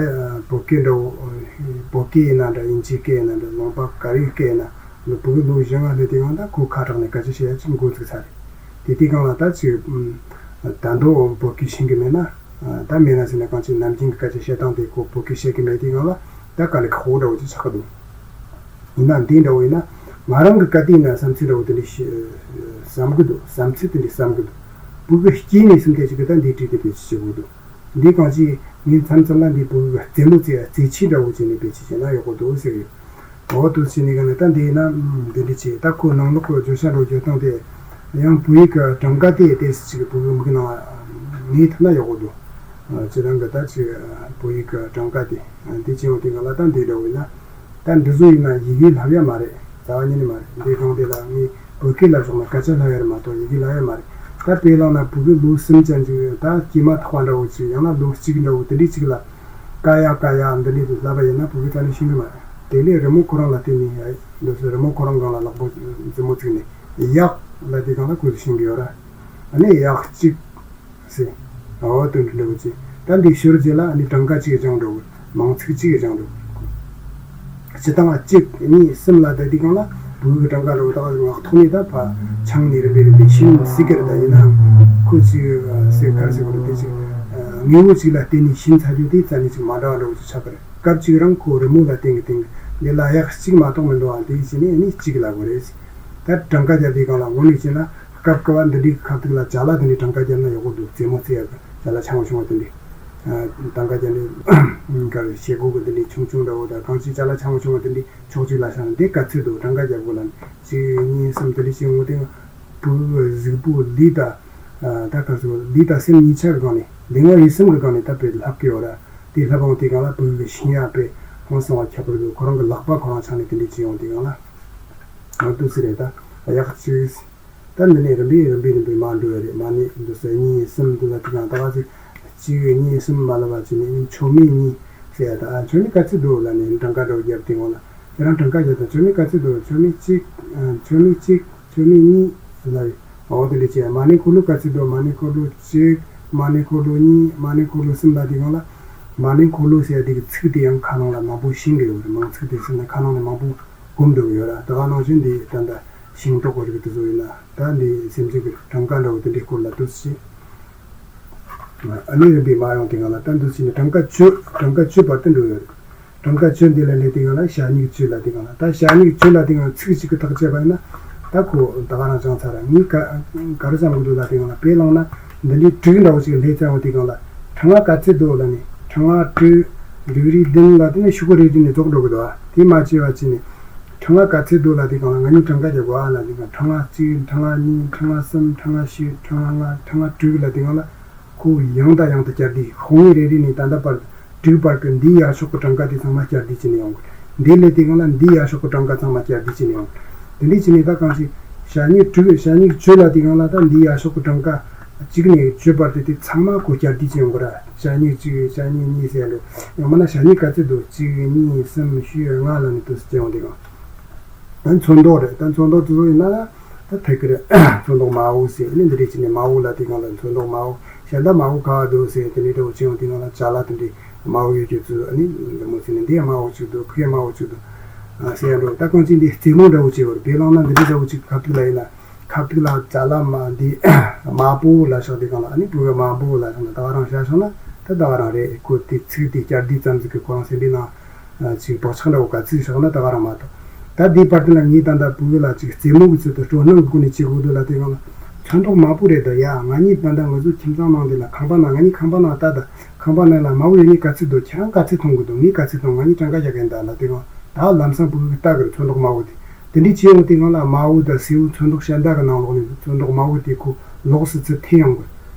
བོད་སྐད་འདྲ་བོ། བོད་སྐད་ཡིན་ན་འདྲ། དབྱིན་ཇིའི་སྐད་ཡིན་ན་འདྲ། ལུང་པ་ག་རེའི་སྐད་ཡིན་ན་ལོ་བོད་ཀྱི་ལོ་བཞི་ལྔ་སླེབས་དུས་སྒང་ད་ཁོ་ཁ་གྲགས་ནས་སྐད་ཆ་བཤད་ཡ་ཅིག་འགོ་ཚུགས་ཚར་རེད། དེ་དུས་སྒང་ལ་ད་ཅིག་ད་དུང་བོད་སྐད་ཤེས་ཀྱི་མེད་ན། ད་མེད་ན་ཟེར་ན་གང་ཅི་ནམ་རྒྱུན་གྱི་སྐད་ཆ་བཤད་སྟངས་དེ་ཁོ་བོད་སྐད་བཤད་ཀྱི་མེད་དུས་སྒང་ལ་ད་དཀའ་ལས་ཁག་པོ་འདྲ་བོ་ཅིག་ཆགས་ཀྱི་འདུག་ཡིན་ན་འདི་འདྲ་བོ་ཡིན་ན་ང་རང་གི་ག་དུས་ཡིན་ན་བསམ་ཚུལ་འདྲ་བོ་དེ་འདྲ་ཞིག་བསམ་གི་འདུག་བསམ་ཚུལ་དེ་འདྲ་བསམ་གི་འདུག་བོད་ཀྱི་སྐྱེས་ནས་སེམས་ཁྲལ་ཅིག་གི་ད་འདི་བྲིས་ཏེ་བེད་སྤྱོད་བྱེད་དགོས་འདུག་འདི་གང་ཅི་ངས་མཚམས་མཚམས་ལ་འདི་བོད་ཀྱི་རྩེད་མོ་རྩེ་ཡ་རྩེད་ཆས་འདྲ་བོ་བྱས་ནས་བེད་སྤྱོད་བྱས་ན་ཡག་པོ་འདུག་ཟེར་གི་ཡོད། འོ་དུ་ཕྱིན་ནས་ག་ནས་ད་འདི་ཡིན་ན་འདི་འདྲ་བྱས། ད་ཁོ་ནང་ལོགས་ཀྱི་བརྗོད་བྱ་འགྲོ་རྒྱུ་སྟངས་དེ་ཡང་བོད་ཡིག་གི་གྲངས་ཀ་དེ་ཏོག་ཙམ་ཅིག་བོད་ཡིག་མིག་ནང་ངེས་ཐུབ་ན་ཡག་པོ་འདུག་སྤྱིར་བཏང་གི་ད་ཅིག་བོད་ཡིག་གི་གྲངས་ཀ་དེ་འདི་བྱས་ཡོང་དུས་ང་ལ་ད་འདི་འདྲ་བོ་ཡིན་ན། ད་འདི་ཚོ་ཡིན་ན་ཡི་གེ་བསླབ་ཡ་མ་རེད། རྩ་བ་ཉིད་ནས་མ་རེད། འདི་སྒང་དེ་ལ་ངས་བོད་སྐད་བསླབ་ཆོག་ན་སྐད་ཆ་བསླབ་ཡ་རེད་མ་གཏོགས་ཡི་གེ་བསླབ་ཡ་མ་རེད། ད་དཔེ་བླངས་ན་བོད་སྐད་ལོ་གསུམ་ཙམ་ཅིག་ད་སྐྱེས་མ་ཐག་པ་འདྲ་བོ་ཅིག་ཡང་ན་ལོ་གཅིག་འདྲ་བོ་དེ་འདྲའི་ཅིག་ལ་ཀ་ཡ་ཀ་ཡ་འདི་འདྲའི་བསླབ་པ་ཡིན་ན་བོད་སྐད་རྩ་ནས་ཤེས་ཀྱི་མ་རེད། དེ་ལས་རི་མོ་ཁོ་རང་ལ་བརྟེན་ནས་ཡ་འདི་ཚོ་རི་མོ་ཁོ་རང་སྒང་ལ་ལག་པ་མཛུབ་མོ་བཙུགས་ནས་ཡག་ ལ་དེ་གང་ལ་ཁོ་ཚོས་ཤེས་ཀྱི་ཡོད་ར། ཨ་ནི་ཡག་གཅིག་ཟེར། འོ་དོན་འདི་འདྲ་བོ་ཅིག་ད་འདི་ཤོར་རྗེས་ལ་ཨ་ནི་གྲངས་ཀ་གཅིག་སྦྱང་འགྲོ་དགོས། མིང་ཚིག་གཅིག་སྦྱང་འགྲོ་དགོས། སྤྱི་བཏང་གཅིག་གཉིས་གསུམ་ལ་ད་དེ་གང་ལ་བོད་ཀྱི་གྲངས་ཀ་འགྲོ་དག་ངག་ཐོག་ནས་ད་ཕ་ཆང་ནས་རིམ་པས་རིམ་པས་ཤིན་སྲིད་ཀར་ད་ཡིན་ནའང་ཁོ་ཚོས་ཟེར་གར་ཟེར་བ་དེ་ཅིག་དངོས་པོ་གཅིག་ལ་བརྟེན་ནས་ཤིན་ཚ་རྒྱུ་དེ་རྩ་ནས་ཅིག་མ་འདྲ་བ་འགྲོ་བ་ཅིག་ཆགས་པ་རེད། སྐབས་གཅིག་རང་ཁོ་རི་མོ་ལ་བརྟེན་གི་བརྟེན་གི་འདི་ལ་ཡག་གཅིག་མ་གཏོགས་མི་འདུག་ཨ། དེ་བྱས་ནས་ཨ་ནི་གཅིག་ལབ་དགོས་རེད། ད་གྲངས་ཀ་རྒྱབ་དུས་སྒང་ལ་དངོས་གནས་བྱས་ན་སྐབས་སྐབས་བ་འདི་འདྲའི་ཁ་ཐུག་ལ་ཅ་ལག་འདི་འདྲའི་གྲངས་ཀ་རྒྱབ་ན་ཡག་པོ་འདུག་རྩེད་མོ་རྩེ་ཡག་གི་ཅ་ལག་ཆུང་ངུ་ཆུང་ངུ་འདི་འདྲའི། གྲངས་ཀ་རྒྱབ་ནས་ག་རེ་བྱེད་སྒོ་གི་འདི་འདྲའི་ཆུང་ཆུང་འདྲ་བོ་དང་གང་ཅི་ཅ་ལག་ཆུང་ངུ་ཆུང་ངུ་འདི་འདྲའི་ཕྱོགས་གཅིག་ལ་བཞག་ན་འདི་ག་ཚོད་འདུག་གྲངས་ཀ་རྒྱབ་དགོས་ལ་ནི་གཅིག་གཉིས་གསུམ་འདི་འདྲའི་བྱེད་ངོ་དེ་བུ་གཟུགས་པོ་ལུས་དང་ད་ག་ཚོད་ལུས་དང་སེམས་གཉིས་ཆ་གི་སྒང་ནས་ལུས་ངག་ཡིད་གསུམ་གི་སྒང་ནས་ད་དཔེ་ལྷག་གི་ཡོད་ར། དེ་ལྷ་བང་དེ་གང་ལ་བུ་གི་ཤིང་ཡ་པས་ཧང་སང་བ་ཁྱབ་པར་དུ་ཁོ་རང་གི་ལག་པ་ཁོ་རང་ཆགས་ནས་དེ་འདྲས་བྱེད་ཡོང་དེ་གང་ལ་ང་ཏུ་སི་རེད་ད་གཡག་ཅིག་ད་འདི་ནས་རིམ་པས་རིམ་པས་རིམ་པས་མ་འགྲོ་ཡ་རེད། མ་ནི་འདི་ས་གཉིས་གསུམ་དུ་ལ་དེ་གང་ད་ག་ཚོད་གཅིག་གཉིས་གསུམ་མ་ལ་བ་ཅི་ནས་མཆོད་མེ་གཉིས་ཟེར་ཡ་ད་མཆོད་མེ་ག་ཚོད་འདུག་ལ་ནས་གྲངས་ཀ་འདྲ་བོ་རྒྱབ་དེ་ངོ་ལ་དེ་རང་གྲངས་ཀ་རྒྱབ་ད་མཆོད་མེ་ག་ཚོད་འདུག་མཆོད་མེ་གཅིག་མཆོད་མེ་གཅིག་མཆོད་མེ་གཉིས་ལ་རེད། འོ་དེ་འདྲ་བྱས་མ་ཎི་འཁོར་ལོ་ག་ཚོད་འདུག་མ་ཎི་འཁོར་ལོ་གཅིག་མ་ཎི་འཁོར་ལོ་གཉིས་མ་ཎི་འཁོར་ལོ་གསུམ་ལ་དེ་གང་ལ། མ་ཎི་འཁོར་ལོ་ཟེར་དེ་གི་ཚིག་དེ་ཡང་ཁ་ནང་ལ་མང་པོ་ཤེས་ཀྱི་ཡོད་རེད། མང་ཚིག་དེ་ཟེར་ན་ཁ་ནང་ནས་མང་པོ་སྒོམ་འགྲོ་གི་ཡོད་ར། དེ་ག་ནང་བཞིན་དེ་ད་ལྟ་ཤིང་ཏོག་གི་རིགས་དེ་ཚོ་ཡིན་ན་ད་འདི་སེམས་ཅན་གྱི་གྲངས་ཀ་འདྲ་བོ་དེ་འདྲའི་སྐོར་ལ་འདུག་སེ་བྱས། ཨ་ནི་རིམ་པས་མ་ཡོང་དེ་གང་ལ་ད་འདུག་སེ་བྱས་ནས་གྲངས་ཀ་བཅུ་གྲངས་ཀ་བཅུ་བར་དུ་འགྲོ་ཡོད་རེད། གྲངས་ཀ་བཅུ་འདི་ལ་སླེབས་དུས་སྒང་ལ་ཞ་སྨྱུག་བཅུ་ལ་དེ་གང་ལ་ད་ཞ་སྨྱུག་བཅུ་ལ་དེ་གང་ཚིག་གཅིག་གི་ཐག་བཅད་པ་ཡིན་ན་ད་ཁོ་ད་ག་རང་བྱང་ཚར་ར། ངས་ག་ག་རེ་བསམ་གི་འདུག་ལ་དེ་གང་ལ་དཔེ་བླངས་ན་འདི་འདྲའི་དྲུག་འདྲ་བོ་ཅིག་སླེབས་ཚར་བ་དེ་གང་ལ་ཕྲེང་བ་ག་ཚོད་འདུག་ལ་ནི་ཕྲེང་བ་དྲུག་འབྲུ་རིགས་བདུན་ལ་དེ་ནི་ཤོག་གུ་རེ་བདུན་ནས་རྫོགས་འགྲོ་གི་འདུག་ཨ། དེ་མ་བྱས་པ་ཅི་ནི་ཕྲེང་བ་ག་ཚོད་འདུག་ལ་དེ་གང་ལ་ང་གཉིས་གྲངས་ཀ་རྒྱག་དགོས་ཨ་ལ་དེ་གང་ཕྲེང་བ་གཅིག་ཕྲེང་བ་གཉིས་ཕྲེང་བ་གསུམ་ཕྲེང་བ་བཞི་ཕྲེང་བ་ལྔ་ཕྲེང་བ་དྲུག་ལ་དེ་གང་ལ། ཁོ་ཡང་དང་ཡང་དུ་བསྐྱར་ཟློས་ཤོག་ངོས་རེ་རེ་ནས་ད་ལྟ་བར་དྲུག་བར་གྱི་འདིའི་ཡར་ཕྱོགས་ཀྱི་གྲངས་ཀ་དེ་ཚང་མ་བསྐྱར་ཟློས་བྱས་ནས་ཡོང་གི། འདི་ལས་དེ་གང་ལ་འདིའི་ཡར་ཕྱོགས་ཀྱི་གྲངས་ཀ་ཚང་མ་བསྐྱར་ཟློས་བྱས་ནས་ཡོང་གི། དེ་འདྲས་བྱས་ནས་ད་གང་ཞིག་ཞ་སྨྱུག་དྲུག་ཞ་སྨྱུག་བཅུ་ལ་དེ་གང་ལ་ད་འདིའི་ཡར་ཕྱོགས་ཀྱི་གྲངས་ཀ་གཅིག་ནས་བཅུ་བར་དུ་དེ་ཚང་མ་ཁོ་བསྐྱར་ཟློས་བྱས་ཡོང་གི་ར། ཞ་སྨྱུག་གཅིག་ཞ་སྨྱུག་གཉིས་ཟེར་ཡ་འགྲོ་ཡང་མིན་ན་ཞ་སྨྱུག་ག་ཚོད་འདུག་གཅིག་གཉིས་གསུམ་བཞི་ལྔ་ལ་ནི་དུ་སུ་སྐྱེ་ཡོང་དེ་གང་། ད་ཚོན་མདོག་རེད། ད་ཚོན་མདོག་དེ་ཚོ་ཡིན་ན་ད་ཐད་ཀར་ཚོན་མདོག་དམར་པོ་ཟེར་ནི་འདི་འདྲས་བྱས་ནས་དམར་པོ་ལ་དེ་གང་ལ་ཚོན་མདོག་དམར་པོ་གཞན་དག་དམར་པོ་ག་བ་འདུག་ཟེར་དེ་འདྲས་འདྲ་བོ་བྱས་ཡོང་དེ་གང་ལ་ཅ་ལག་དེ་འདྲས་དམར་པོ་ཡོད་རྒྱུ་ཚོ་ཨ་ནི་འདི་མོ་ཟེར་ནས་འདི་དམར་པོ་གཅིག་འདུག་ཁོའི་དམར་པོ་གཅིག་འདུག་ཟེར་ཡ་འགྲོ། ད་གང་ཅི་འདི་རྩེད་མོ་འདྲ་བོ་བྱས་པར་དཔེ་བླངས་ན་འདི་འདྲས་འདྲ་བོ་གཅིག་ཁ་ཐུག་ལ་ཡིན་ན་ཁ་ཐུག་ལ་ཅ་ལག་མ་འདི་དམར་པོ་ལ་བཞག་དེ་གང་ལ་ཨ་ནི་བུ་ག་དམར་པོ་ལ་བཞག་ན་ད་ག་རང་བཞག་བཞག་ན་ད་ད་ག་རང་རེད། ཁོ་དེ་ཚིག་དེ་བསྐྱར་ཟློས་ཙམ་ཟིག་གི་ཁོ་རང་སེམས་པའི་ནང་ཅིག་བག་ཆགས་འདྲ་བོ་ག་ཚོད་བཞག་ན་ད་ག་རང་མ་གཏོགས། ད་དེའི་བར་དུ་ལ་ངས་ད་ལྟ་བུ་གུ་ལ་ཅིག་རྩེད་མོ་གི་ཚུལ་དུ་སྤྲོ་སྣང་གི་སྒོ་ནས་བྱེད་དགོས་འདུག་ལ་དེ་གང་ལ་ཚོན་མདོག་དམར་པོ་རེད་ད་ཡ། ང་གཉིས་ད་ལྟ་ང་ཚོ་ཁྱིམ་ཚང་ནང་དེ་ལ་ཁང་པ་ནང་ང་གཉིས་ཁང་པ་ནང་ལྟ་ད་ཁང་པ་ནང་ལ་དམར་པོ་ཡོད་ངས་ག་ཚོད་འདུག་ཁྱེད་རང་ག་ཚོད་མཐོང་གི་འདུག་ངས་ག་ཚོད་མཐོང་ང་གཉིས་གྲངས་ཀ་རྒྱག་གི་ཡིན་ད་ལ་དེ་གང་ད་ལམ་སང་བུ་གུ་གིས་ལྟ་གི་རེད། ཚོན་མདོག་དམར་པོ་དེ་དེ་འདྲའི་བྱེད་ཡོང་དེ་གང་ལ་དམར་པོ་དང་སེའུ་ཚོན་མདོག་གཞན་དག་གི་ནང་ལོགས་ནས་ཚོན་མདོག་དམར་པོ་དེ་ཁོ་ལོགས་སུ་ཚུར་འཐེན་ཡོང་གི།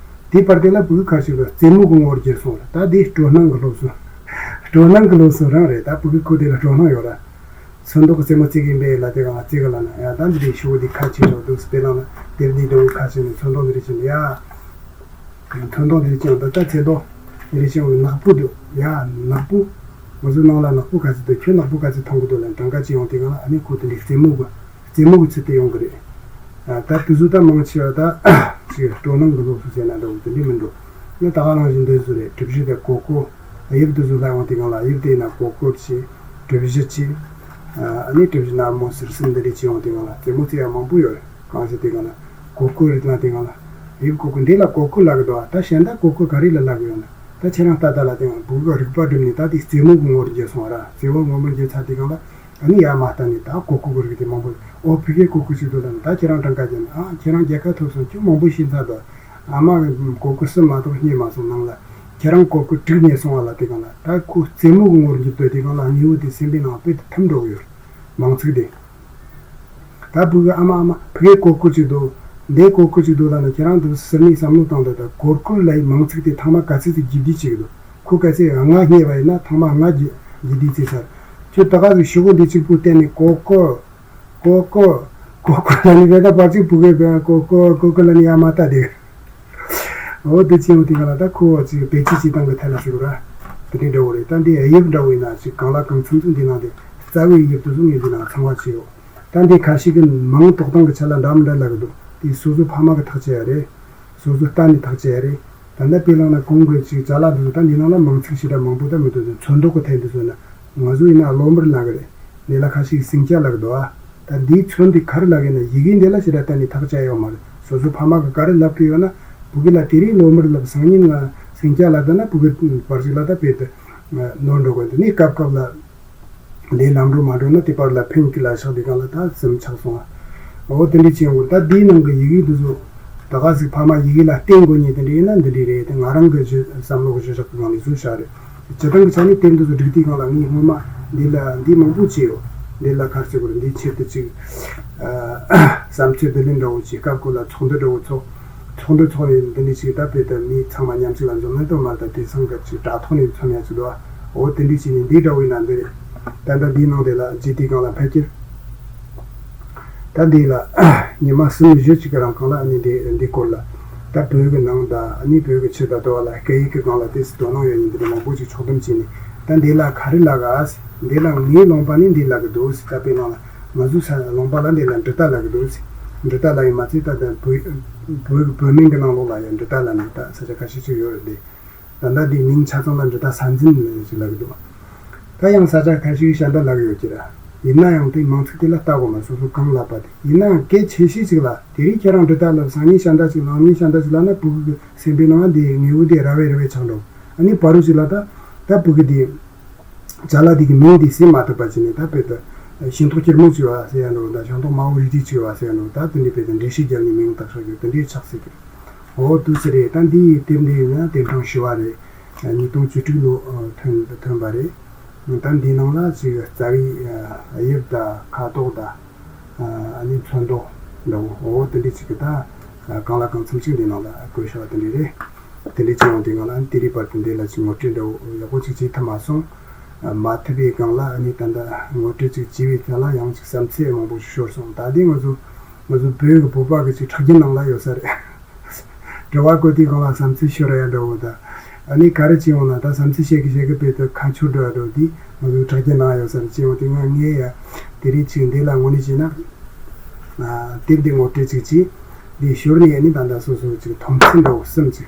དེའི་བར་དེ་ལ་བུ་གུ་ཁ་ཤས་ལ་རྩེད་མོ་གི་ངོ་བོར་གྱུར་སོང་ར། ད་དེ་སྤྲོ་སྣང་གི་སློབ་གསོ། སྤྲོ་སྣང་གི་སློབ་གསོ་རང་རེད། ད་བུ་གུ་ཁོ་དེ་ལ་སྤྲོ་སྣང་ཡོད་ར། ཚོན་མདོག་རྩེད་མོ་རྩེ་གི་ཡིན་པས་ལ་དེ་གང་ལ་རྩེ་གི་ལ་ན་ཡ་ད་འདི་འདྲའི་ཤོག་དེ་ཁ་ཕྱེ་ཆོག་འདུག་སྤེ་ལང་ལ་དེར་འདི་འདྲ་བོ་ཁ་ཕྱེ་ནས་ཚོན་མདོག་འདི་རེ་བྱས་ནས་ཡ། ཚོན་མདོག་འདི་རེ་བྱས་ཡང་ད་ད་ཚེ་མདོག་འདི་རེ་བྱས་ཡང་ནག་པོ་འདུག་ཡ་ནག་པོ། ང་ཚོའི་ནང་ལ་ནག་པོ་ག་ཚོད་འདུག་ཁྱོད་ནག་པོ་ག་ཚོད་མཐོང་གི་འདུག་ལ་གྲངས་ཀ་ཅིག་ཡོང་དེ་གང་ལ་ཨ་ནི་ཁོ་དེ་འདྲའི་རྩེད་མོ་གི་རྩེད་མོ་གི་ཚུལ་དུ་ཡོང་གི་རེད། ད་དེ་ཚོ་ད་མང་ཆེ་བ་ད་ཅིག་སྤྲོ་སྣང་གི་སློབ་གསོ་བྱས་ན་འདྲ་བོ་དེ་འདྲ་མི་འགྲོ། ང་ད་ག་ནང་བཞིན་འདི་ཚོ་རེད། གྲུ་བཞི་དང་གོ་གོ། དབྱིབས་དེ་ཚོ་ལྷག་ཡོང་དེ་གང་ལ་དབྱིབས་དེ་ན་གོ་གོ་ཆེ། གྲུ་བཞི་ཆེ། ཨ་ནི་གྲུ་བཞི་ནར་མོ་སིར་སིར་འདི་འདྲ་ཆེ་ཡོང་དེ་གང་ལ་རྩེད་མོ་རྩེ་ཡ་མང་པོ་ཡོད་རེད། གང་ཞིག་དེ་གང་ལ་གོ་གོ་རེད་ལ་དེ་གང་ལ་དབྱིབས་གོ་གོ་འདི་ལ་གོ་གོ་ལབ་གི་འདུག་ད་གཞན་དག་གོ་གོ་ག་རེ་ལ་ལབ་གི་ཡོད་ན་ད་ཁྱེད་རང་ལྟ་ད་ལ་དེ་གང་བུ་གུ་རིག་པ་བསྒྲིམས་ནས་ད་དེ་རྩེད་མོ་གི་ངོ་བོར་འགྱུར་སོང་བ་ར། རྩེད་མོ་ངོ་མ་འགྱུར་ཚར་དེ་གང་ལ། ཨ་ནི་ཡར་མར་ལྟ་ནས་ད་གོ་གོ་གི་རིགས་དེ་མང་པོ། ཨོ་ཕ་གིར་གོ་གོ་ཅིག་འདུག་ལབ་ནས་ད་ཁྱེད་རང་གྲངས་ཀ་རྒྱབ་ནས་ཨ་ཁྱེད་རང་རྒྱལ་ཁ་ཐོབ་སོང་། ཁྱོད་མང་པོ་ཤེས་ཚར་འདུག་ཨ་མ་གོ་གོ་གསུམ་མ་གཏོགས་རྙེད་མ་སོང་ནང་ལ། ཁྱེད་རང་གོ་གོ་དྲུག་རྙེད་སོང་བ་ལ་དེ་གང་ལ་ད་ཁོ་རྩེད་མོ་གི་ངོ་བོར་འགྱུར་འདུག་དེ་གང་ལ་དངོས་པོ་དེ་སེམས་པའི་ནང་དཔེ་དེ་ཐིམ་འགྲོ་གི་ཡོད་རེད། མང་ཚིག་དེ། ད་བུ་གུ་ཨ་མ་ཨ་མ་ཕ་གིར་གོ་གོ་ཅིག་འདུག་འདི་གོ་གོ་ཅིག་འདུག་ལབ་ནས་ཁྱེད་རང་འདུག་ཟུར་ནས་བསམ་བློ་བཏང་དང་ད་གོ་གོ་ལབ་ཡི་མང་ཚིག་དེ་ཐེངས་མ་ག་ཚོད་ཅིག་རྒྱས་བསྡུས་བྱེད་གི་འདུག་ཁོ་གལ་སྲིད་ལྔ་རྙེད་པ་ཡིན་ན་ཐེངས་མ་ལྔ་རྒྱས་རྒྱས་བསྡུས་བྱས་ཚར། ཁྱོད་ད་ག་ཟིག་ཤོག་གུ་འདི་གཅིག་པུ་བསྟན་ནས་གོ་གོ་གོ་གོ་གོ་གོ་ལབ་ནས་བས་ད་བར་གཅིག་བུ་གས་བས་གོ་གོ་གོ་གོ་ལབ་ནས་ཡར་མར་ལྟ་དེ། འོ་དེ་ཅི་ཡོང་དེ་ག་ལ་ད་ཁོ་ཅིག་བེད་སྤྱོད་བྱེད་སྟངས་ཀྱི་ཐད་ལ་ཞིག་ར། དེ་འདྲའི་འདྲ་བོ་རེད། ད་འདི་དབྱིབས་འདྲ་བོ་ཡིན་ན་ཅིག་གང་ལ་གང་འཚམ་འཚམ་འདི་ནང་དེ་རྩ་བའི་དབྱིབས་དེ་ཚོ་ངས་འདི་ནང་ཚང་བ་བྱས་ཡོད། ད་འདི་ཁ་ཤས་ཀྱིས་མིང་འདོགས་སྟངས་ཀྱི་ཆ་ལ་འདྲ་མི་འདྲ་ལབ་གི་འདུག་དེ་སོ་སོ་ཕ་མ་གི་ཐག་བཅད་ཡ་རེད། སོ་སོ་གཏན་ནས་ཐག་བཅད་ཡ་རེད། ད་ལྟ་དཔེ་བླངས་ན་གོང་གི་ཅིག་ཅ་ལག་འདི་ཚོ་ད་འདི་ནང་ལ་མིང་ཚིག་ཞེ་དྲག་མང་པོ་ད་མི་འདུག་ཚོན་མདོག་གི་ཐད་འདི་ཚོ་ན་ང་ཚོ་ཡིན་ན་གློ་དམར་ལབ་གི་རེད། འདི་ལ་ཁ་ཤས་ཀྱིས་སེང་སྐྱ་ལབ་གི་འདུག་ཨ། ད་འདིའི་ཚོན་འདི་ག་རེ་ལབ་ཡིན་ན་ཡི་གེ་འདི་ལ་ཞེ་དྲག་གཏན་ནས་ཐག་བཅད་ཡོད་མ་རེད། སོ་སོ་ཕ་མ་གི་ག་རེ་ལབ་གི་ཡོད་ན་བུ་གུ་ལ་དེ་རིང་གློ་དམར་ལབ། སང་ཉིན་ང་སེང་སྐྱ་ལབ་ད་ན་བུ་གུ་བར་ཞིག་ལ་ད་དཔེ་དེ་ནོར་འགྲོ་གི་འདུག་ནི་སྐབས་སྐབས་ལ། ལས་ལམ་འགྲོ་མ་འགྲོ་ན་དེ་པར་ལ་ཕན་གི་ལ་ཆགས་དེ་གང་ལ་ད་སེམས་ཆགས་སོང་ཨ། འོ་དེ་འདྲ་བྱེད་ཡོང་གི་ད་འདིའི་ནང་གི་ཡི་གེ་འདི་ཚོ་ད་ག་ཟིག་ཕ་མ་ཡི་གེ་ལ་བརྟེན་དགོས་ཉེ་དེ་འདྲ་ཡིན་ན་འདི་འདྲ་རེད། དེ་ང་རང་གི་གཞི་བསམ་བློ་གི་གཞི་བཞག་གི་ངང་ནས་བཟོས་བཞག་རེད། སྤྱི་བཏང་གི་ཆ་ནས་དེབ་འདི་ཚོ་སྒྲིག་དུས་སྒང་ལ་ངས་སྔོན་མ་འདི་ལ་འདི་མང་པོ་བྱས་ཡོད། འདི་ལ་ཁར་ཚེ་གོར་འདི་ཆེད་དུ་ཅིག་བསམ་ཚུལ་བསྡུ་ལེན་འདྲ་བོ་བྱས། སྐབས་ཁོ་ལ་ཚོགས་འདུ་འདྲ་བོ་ཚོགས། ཚོགས་འདུ་ཚོགས་ནས་འདི་འདྲ་ཞིག་ད་དཔེ་ད་མི་ཚང་མ་མཉམ་ཞིག་ལ་འཛོམས་ན་ད་མར་ད་དེང་སང་གི་ཅིག་དྲ་ཐོག་ནས་འཚོལ་ཡ་ཅིག་འདུག་ཨ། འོ་དེ་འདྲ་བྱས་ནས་འདི་འདྲ་བོ་ཡིན་ན་འདི་རེད། ད་ལྟ་འདིའི་ནང་དེ་ལ་ཇི་ཏི་སྒང་ལ་ཕལ་ཆེར་ད་འདི་ལ་ཉི་མ་གསུམ་བཞི་ཅིག་གི་རིང་གང་ལ་ཨ་ནི་འདི་འདི་སྐོར་ལ་ད་བོད་ཀྱི་ནང་ད་ཨ་ནི་བོད་ཀྱི་ཕྱི་ད་དོ་བ་ལ་སྐད་ཡིག་གི་སྒང་ལ་དེ་སུ་དོ་སྣང་ཡོད་ཡིན་འདི་འདྲ་མང་པོ་ཅིག་ཕྱོགས་བསྡོམས་བྱས་ནས་ད་འདི་ལ་ག་རེ་ལབ་ག་འདི་ལ་ངའི་ལུང་པ་ནས་འདི་ལབ་གི་འདུག་ཟེར། ད་དཔེ་ནང་ལ་ང་ཚོའི་ས་ལུང་པ་ལ་འདི་ལ་འབྲི་རྟ་ལབ་གི་འདུག་ཟེར། འབྲི་རྟ་ལབ་ཡིན་མ་ཚད་ད་ལྟ་བོད་བོད་བོད་མིང་གི་ནང་ལོགས་ལ་ཡང་འབྲི་རྟ་ལབ་ནས་ད་ས་ཆ་ཁ་ཤས་ཅིག་ཡོད་རེད། ད་ལྟ་འདི་མིང་ཆ་ཚང་ལ་འབྲི་རྟ་ས་འཛིན་ལབ་ཅིག་ལབ་གི་འདུག་ད་ཡང་ས་ཆ་ཁ་ཤས་ཤ་འདྲ་ལབ་གི་ཡོད་ཀྱི་ར། ཡིན་ན་ཡང་དེ་མིང་ཚིག་དེ་ལ་ལྟ་དགོས་མ་སོ་སོ་གང་ལབ་པ་དེ་ཡིན་ན་ཡང་སྐད་ཆེ་ཤོས་ཅིག་ལ་དེ་རིང་ཁྱེད་རང་འབྲི་རྟ་ལབ། སང་ཉིན་ཤ་འདྲ་ཅིག་ལབ། གནངས་ཉིན་ཤ་འདྲ་ཅིག་ལབ་ན་བུ་གུ་གི་སེམས་པའི་ནང་འདི་ངེས་པོ་དེ་ར་བའི་ར་བའི་ཆགས་འགྲོ། ཨ་ནི་བར་རུ་ཅིག་ལ་ད་ད་བུ་གུ་དེ་ཅ་ལག་དེ་གི་མིང་དེ་ཟིན་མ་ཐུབ་པ་བྱས་ནས་ད་དཔེ་ད་ཤིང་ཏོག་སྐྱུར་མོ་བྱས་པ་ཟེར་ཡ་འདྲ་བོ་དང་ཤིང་ཏོག་དམར་པོ་རིལ་རིལ་བྱས་པ་ཟེར་ཡ་འདྲ་བོ་ད་དེ་འདྲའི་དཔེ་ད་འགྲེལ་བཤད་རྒྱབ་ནས་མིང་བཏགས་ཤག་རྒྱུ་དེ་འདྲའི་ཆགས་སྲིད་ཀྱི། འོ་དུས་སུ་རེད། ད་འདི་ཡི་དེབ་འདི་ཡིན་ན་དེབ་གྲངས་བཞི་པ་རེད། ཉིས་སྟོང་བཅུ་དྲུག་ལོ་ཐོན་ཐོན་པ་རེད། ད་འདིའི་ནང་ལ་ཅིག་རྩ་བའི་དབྱིབས་དང་ཁ་དོག་དང་ཨ་ནི་ཚོན་མདོག་འདྲ་བོ་འོ་དེ་འདྲའི་ཅིག་གི་ད་གང་ལ་གང་འཚམ་ཅིག་འདིའི་ནང་ལ་བཀོད་བཞག་པ་དེ་འདྲ་རེད། དེ་འདྲའི་ཅིག་ཡོང་དུས་སྒང་ལ་དེ་རིང་བར་དུ་འདི་ལ་ཅིག་ངོ་སྤྲོད་འདྲ་བོ་ཡག་པོ་ཅིག་བྱེད་ཐུབ་མ་སོང་། མ་ཐུབ་པའི་སྒང་ལ་ཨ་ནི་ད་ལྟ་ངོ་སྤྲོད་ཅིག་བྱས་པའི་ཐད་ལ་ཡང་ཅིག་བསམ་ཚུལ་མང་པོ་ཞིག་ཤོར་སོང་། ད་ལྟའི་ང་ཚོ་ང་ཚོ་བོད་ཀྱི་བོད་པ་གི་ཅིག་ཁྲག་རྒྱུན་ནང་ལ་ཡོད་ས་རེད། དྲི་བ་བཀོད་དུས་སྒང་ལ་བསམ་ཚུལ་ཤོར་ཡ་འདྲ་བོ་དང་། ཨ་ནི་ག་རེ་བྱས་ཡོང་ན་ད་བསམ་ཚུལ་བཤད་གི་བཤད་གི་དཔེ་དེ་ཁ་ཆུ་འགྲོ་ཡ་འགྲོ་དུས་ང་ཚོའི་ཁྲག་རྒྱུན་ནང་ཡོད་ས་རེད། བྱས་ཡོང་དུས་ང་ངས་ཡ་དེ་རིང་ཅིག་འདི་ལ་དངོས་གནས་བྱས་ན་དེབ་འདི་ངོ་སྤྲོད་ཅིག་བྱས། འདི་ཞོར་ནས་ཨ་ནི་ད་ལྟ་སོ་སོ་ཅིག་མཐོང་ཚུལ་འདྲ་བོ་གསུམ་ཅིག་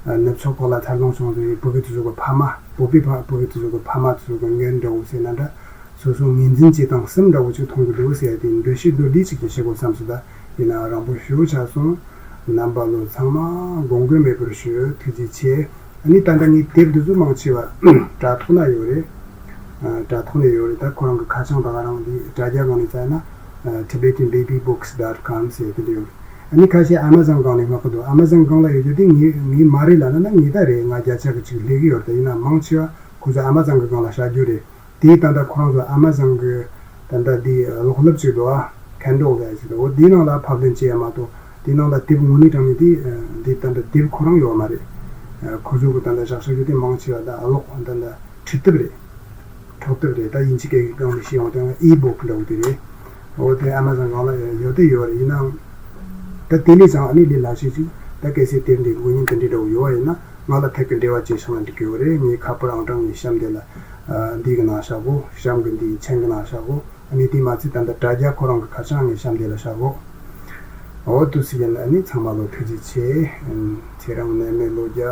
ནུབ་ཕྱོགས་ཁག་ལ་འཚར་ལོངས་བྱུང་ཚུལ་བོད་ཀྱི་དུས་ཚོད་ཀྱི་ཕ་མ་བོད་པའི་ཕ་བོད་ཀྱི་དུས་ཚོད་ཀྱི་ཕ་མ་དུས་ཚོད་ཀྱི་ངན་འདྲ་བོ་ཟེར་ན་འདྲ། སོ་སོ་ངོས་འཛིན་བྱེད་སྟངས་གསུམ་འདྲ་བོ་ཅིག་མཐོང་གི་འདུག་ཟེར་ཡ་དེ་འགྲེལ་བཤད་མདོར་བསྡུས་ཅིག་ཀྱང་བྱེད་དགོས་བསམ་སོང་། ད་ཡིན་ན་རིང་པོ་ཞེ་པོ་ཆགས་སོང་། རྣམ་པ་ལོ་ཚང་མ་དགོངས་འགལ་མེད་པར་ཞུ། ཐུགས་རྗེ་ཆེ། ཨ་ནི་ད་ལྟ་ངའི་དེབ་འདི་ཚོ་མང་ཆེ་བ་དྲ་ཐོག་ན་ཡོད་རེད། ཨ་དྲ་ཐོག་ནས་ཡོད་རེད། ད་ཁོ་རང་གི་ཁ་བྱང་དང་རང་གི་དྲ་རྒྱ་སྒང་ནས་བཙལ་ན་ཨ་tibetan baby books dot com ཟེར་དེ་འདྲ་ཡོད་རེད། ཨ་ནི་ཁ་ཤས་Amazon་སྒང་ནས་མངགས་གི་འདུག Amazon་སྒང་ལ་ཡོད་རྒྱུ་དེ་ངའི་ངའི་མ་རེད་ལབ་ན་ན་ངའི་ད་རེད། ང་བརྒྱ་ཆ་གི་ཅིག་སླེབས་ཀྱི་ཡོད་རེད། ད་ཡིན་ན་མང་ཆེ་བ་ཁོ་ཚོ་Amazon་གི་སྒང་ལ་བཞག་རྒྱུ་རེད། དེའི་ད་ལྟ་ཁོ་རང་ཚོ་Amazon་གི་ད་ལྟ་འདི་གློག་ཀླད་ཅིག་འདུག་ཨ། Kindle་ཟེར་ཅིག་འདུག་འོ་དེའི་ནང་ལ་ཕབ་ལེན་བྱས་ཡ་མ་གཏོགས་དེའི་ནང་ལ་དེབ་དངོས་གནས་དྲང་གནས་དེ་འདི་ད་ལྟ་དེབ་ཁོ་རང་ཡོད་མ་རེད། ཁོ་ཚོ་གི་ད་ལྟ་བཞག་བཞག་རྒྱུ་དེ་མང་ཆེ་བ་ད་གློག་ད་ལྟ་འཕྲུལ་དེབ་རེད། འཕྲོག་དེབ་རེད། ད་དབྱིན་ཇི་སྐད་ཀྱི་སྒང་ནས་བཤད་ཡོང་དུས་e-book་འདྲ་བོ་དེ་རེད། འོ་དེ་Amazon་སྒང་ལ་ཡོད་དེ་ཡོད་རེད། ཡིན་ནའང་ད་དེ་ལས་ཀྱང་ཨ་ནི་ལས་སླ་ཤོས་ཅིག་ད་གལ་སྲིད་དེབ་འདི་དགོས་མཁན་དེ་འདྲ་འདྲ་བོ་ཡོད་པ་ཡིན་ན་ང་ལ་ཐད་ཀར་འབྲེལ་བ་བྱས་བཞག་ན་འགྲིག་གི་ཡོད་རེད། ངའི་ཁ་པར་ཨང་གྲངས་ངའི་གཤམ་དེ་ལ་ཨ་འདི་གི་ནང་བཞག་གོ་གཤམ་གི་འདིའི་མཆན་གི་ནང་བཞག་གོ་ཨ་ནི་དེ་མ་ཚད་ད་ལྟ་དྲ་རྒྱ་ཁོ་རང་གི་ཁ་བྱང་ངའི་གཤམ་དེ་ལ་བཞག་གོ་འོ་དུས་སུ་ཡིན་ན་ཨ་ནི་ཚང་མ་ལོ་ཐུགས་རྗེ་ཆེ། ཨ་ཚེ་རིང་ནད་མེད་ལོ་བརྒྱ།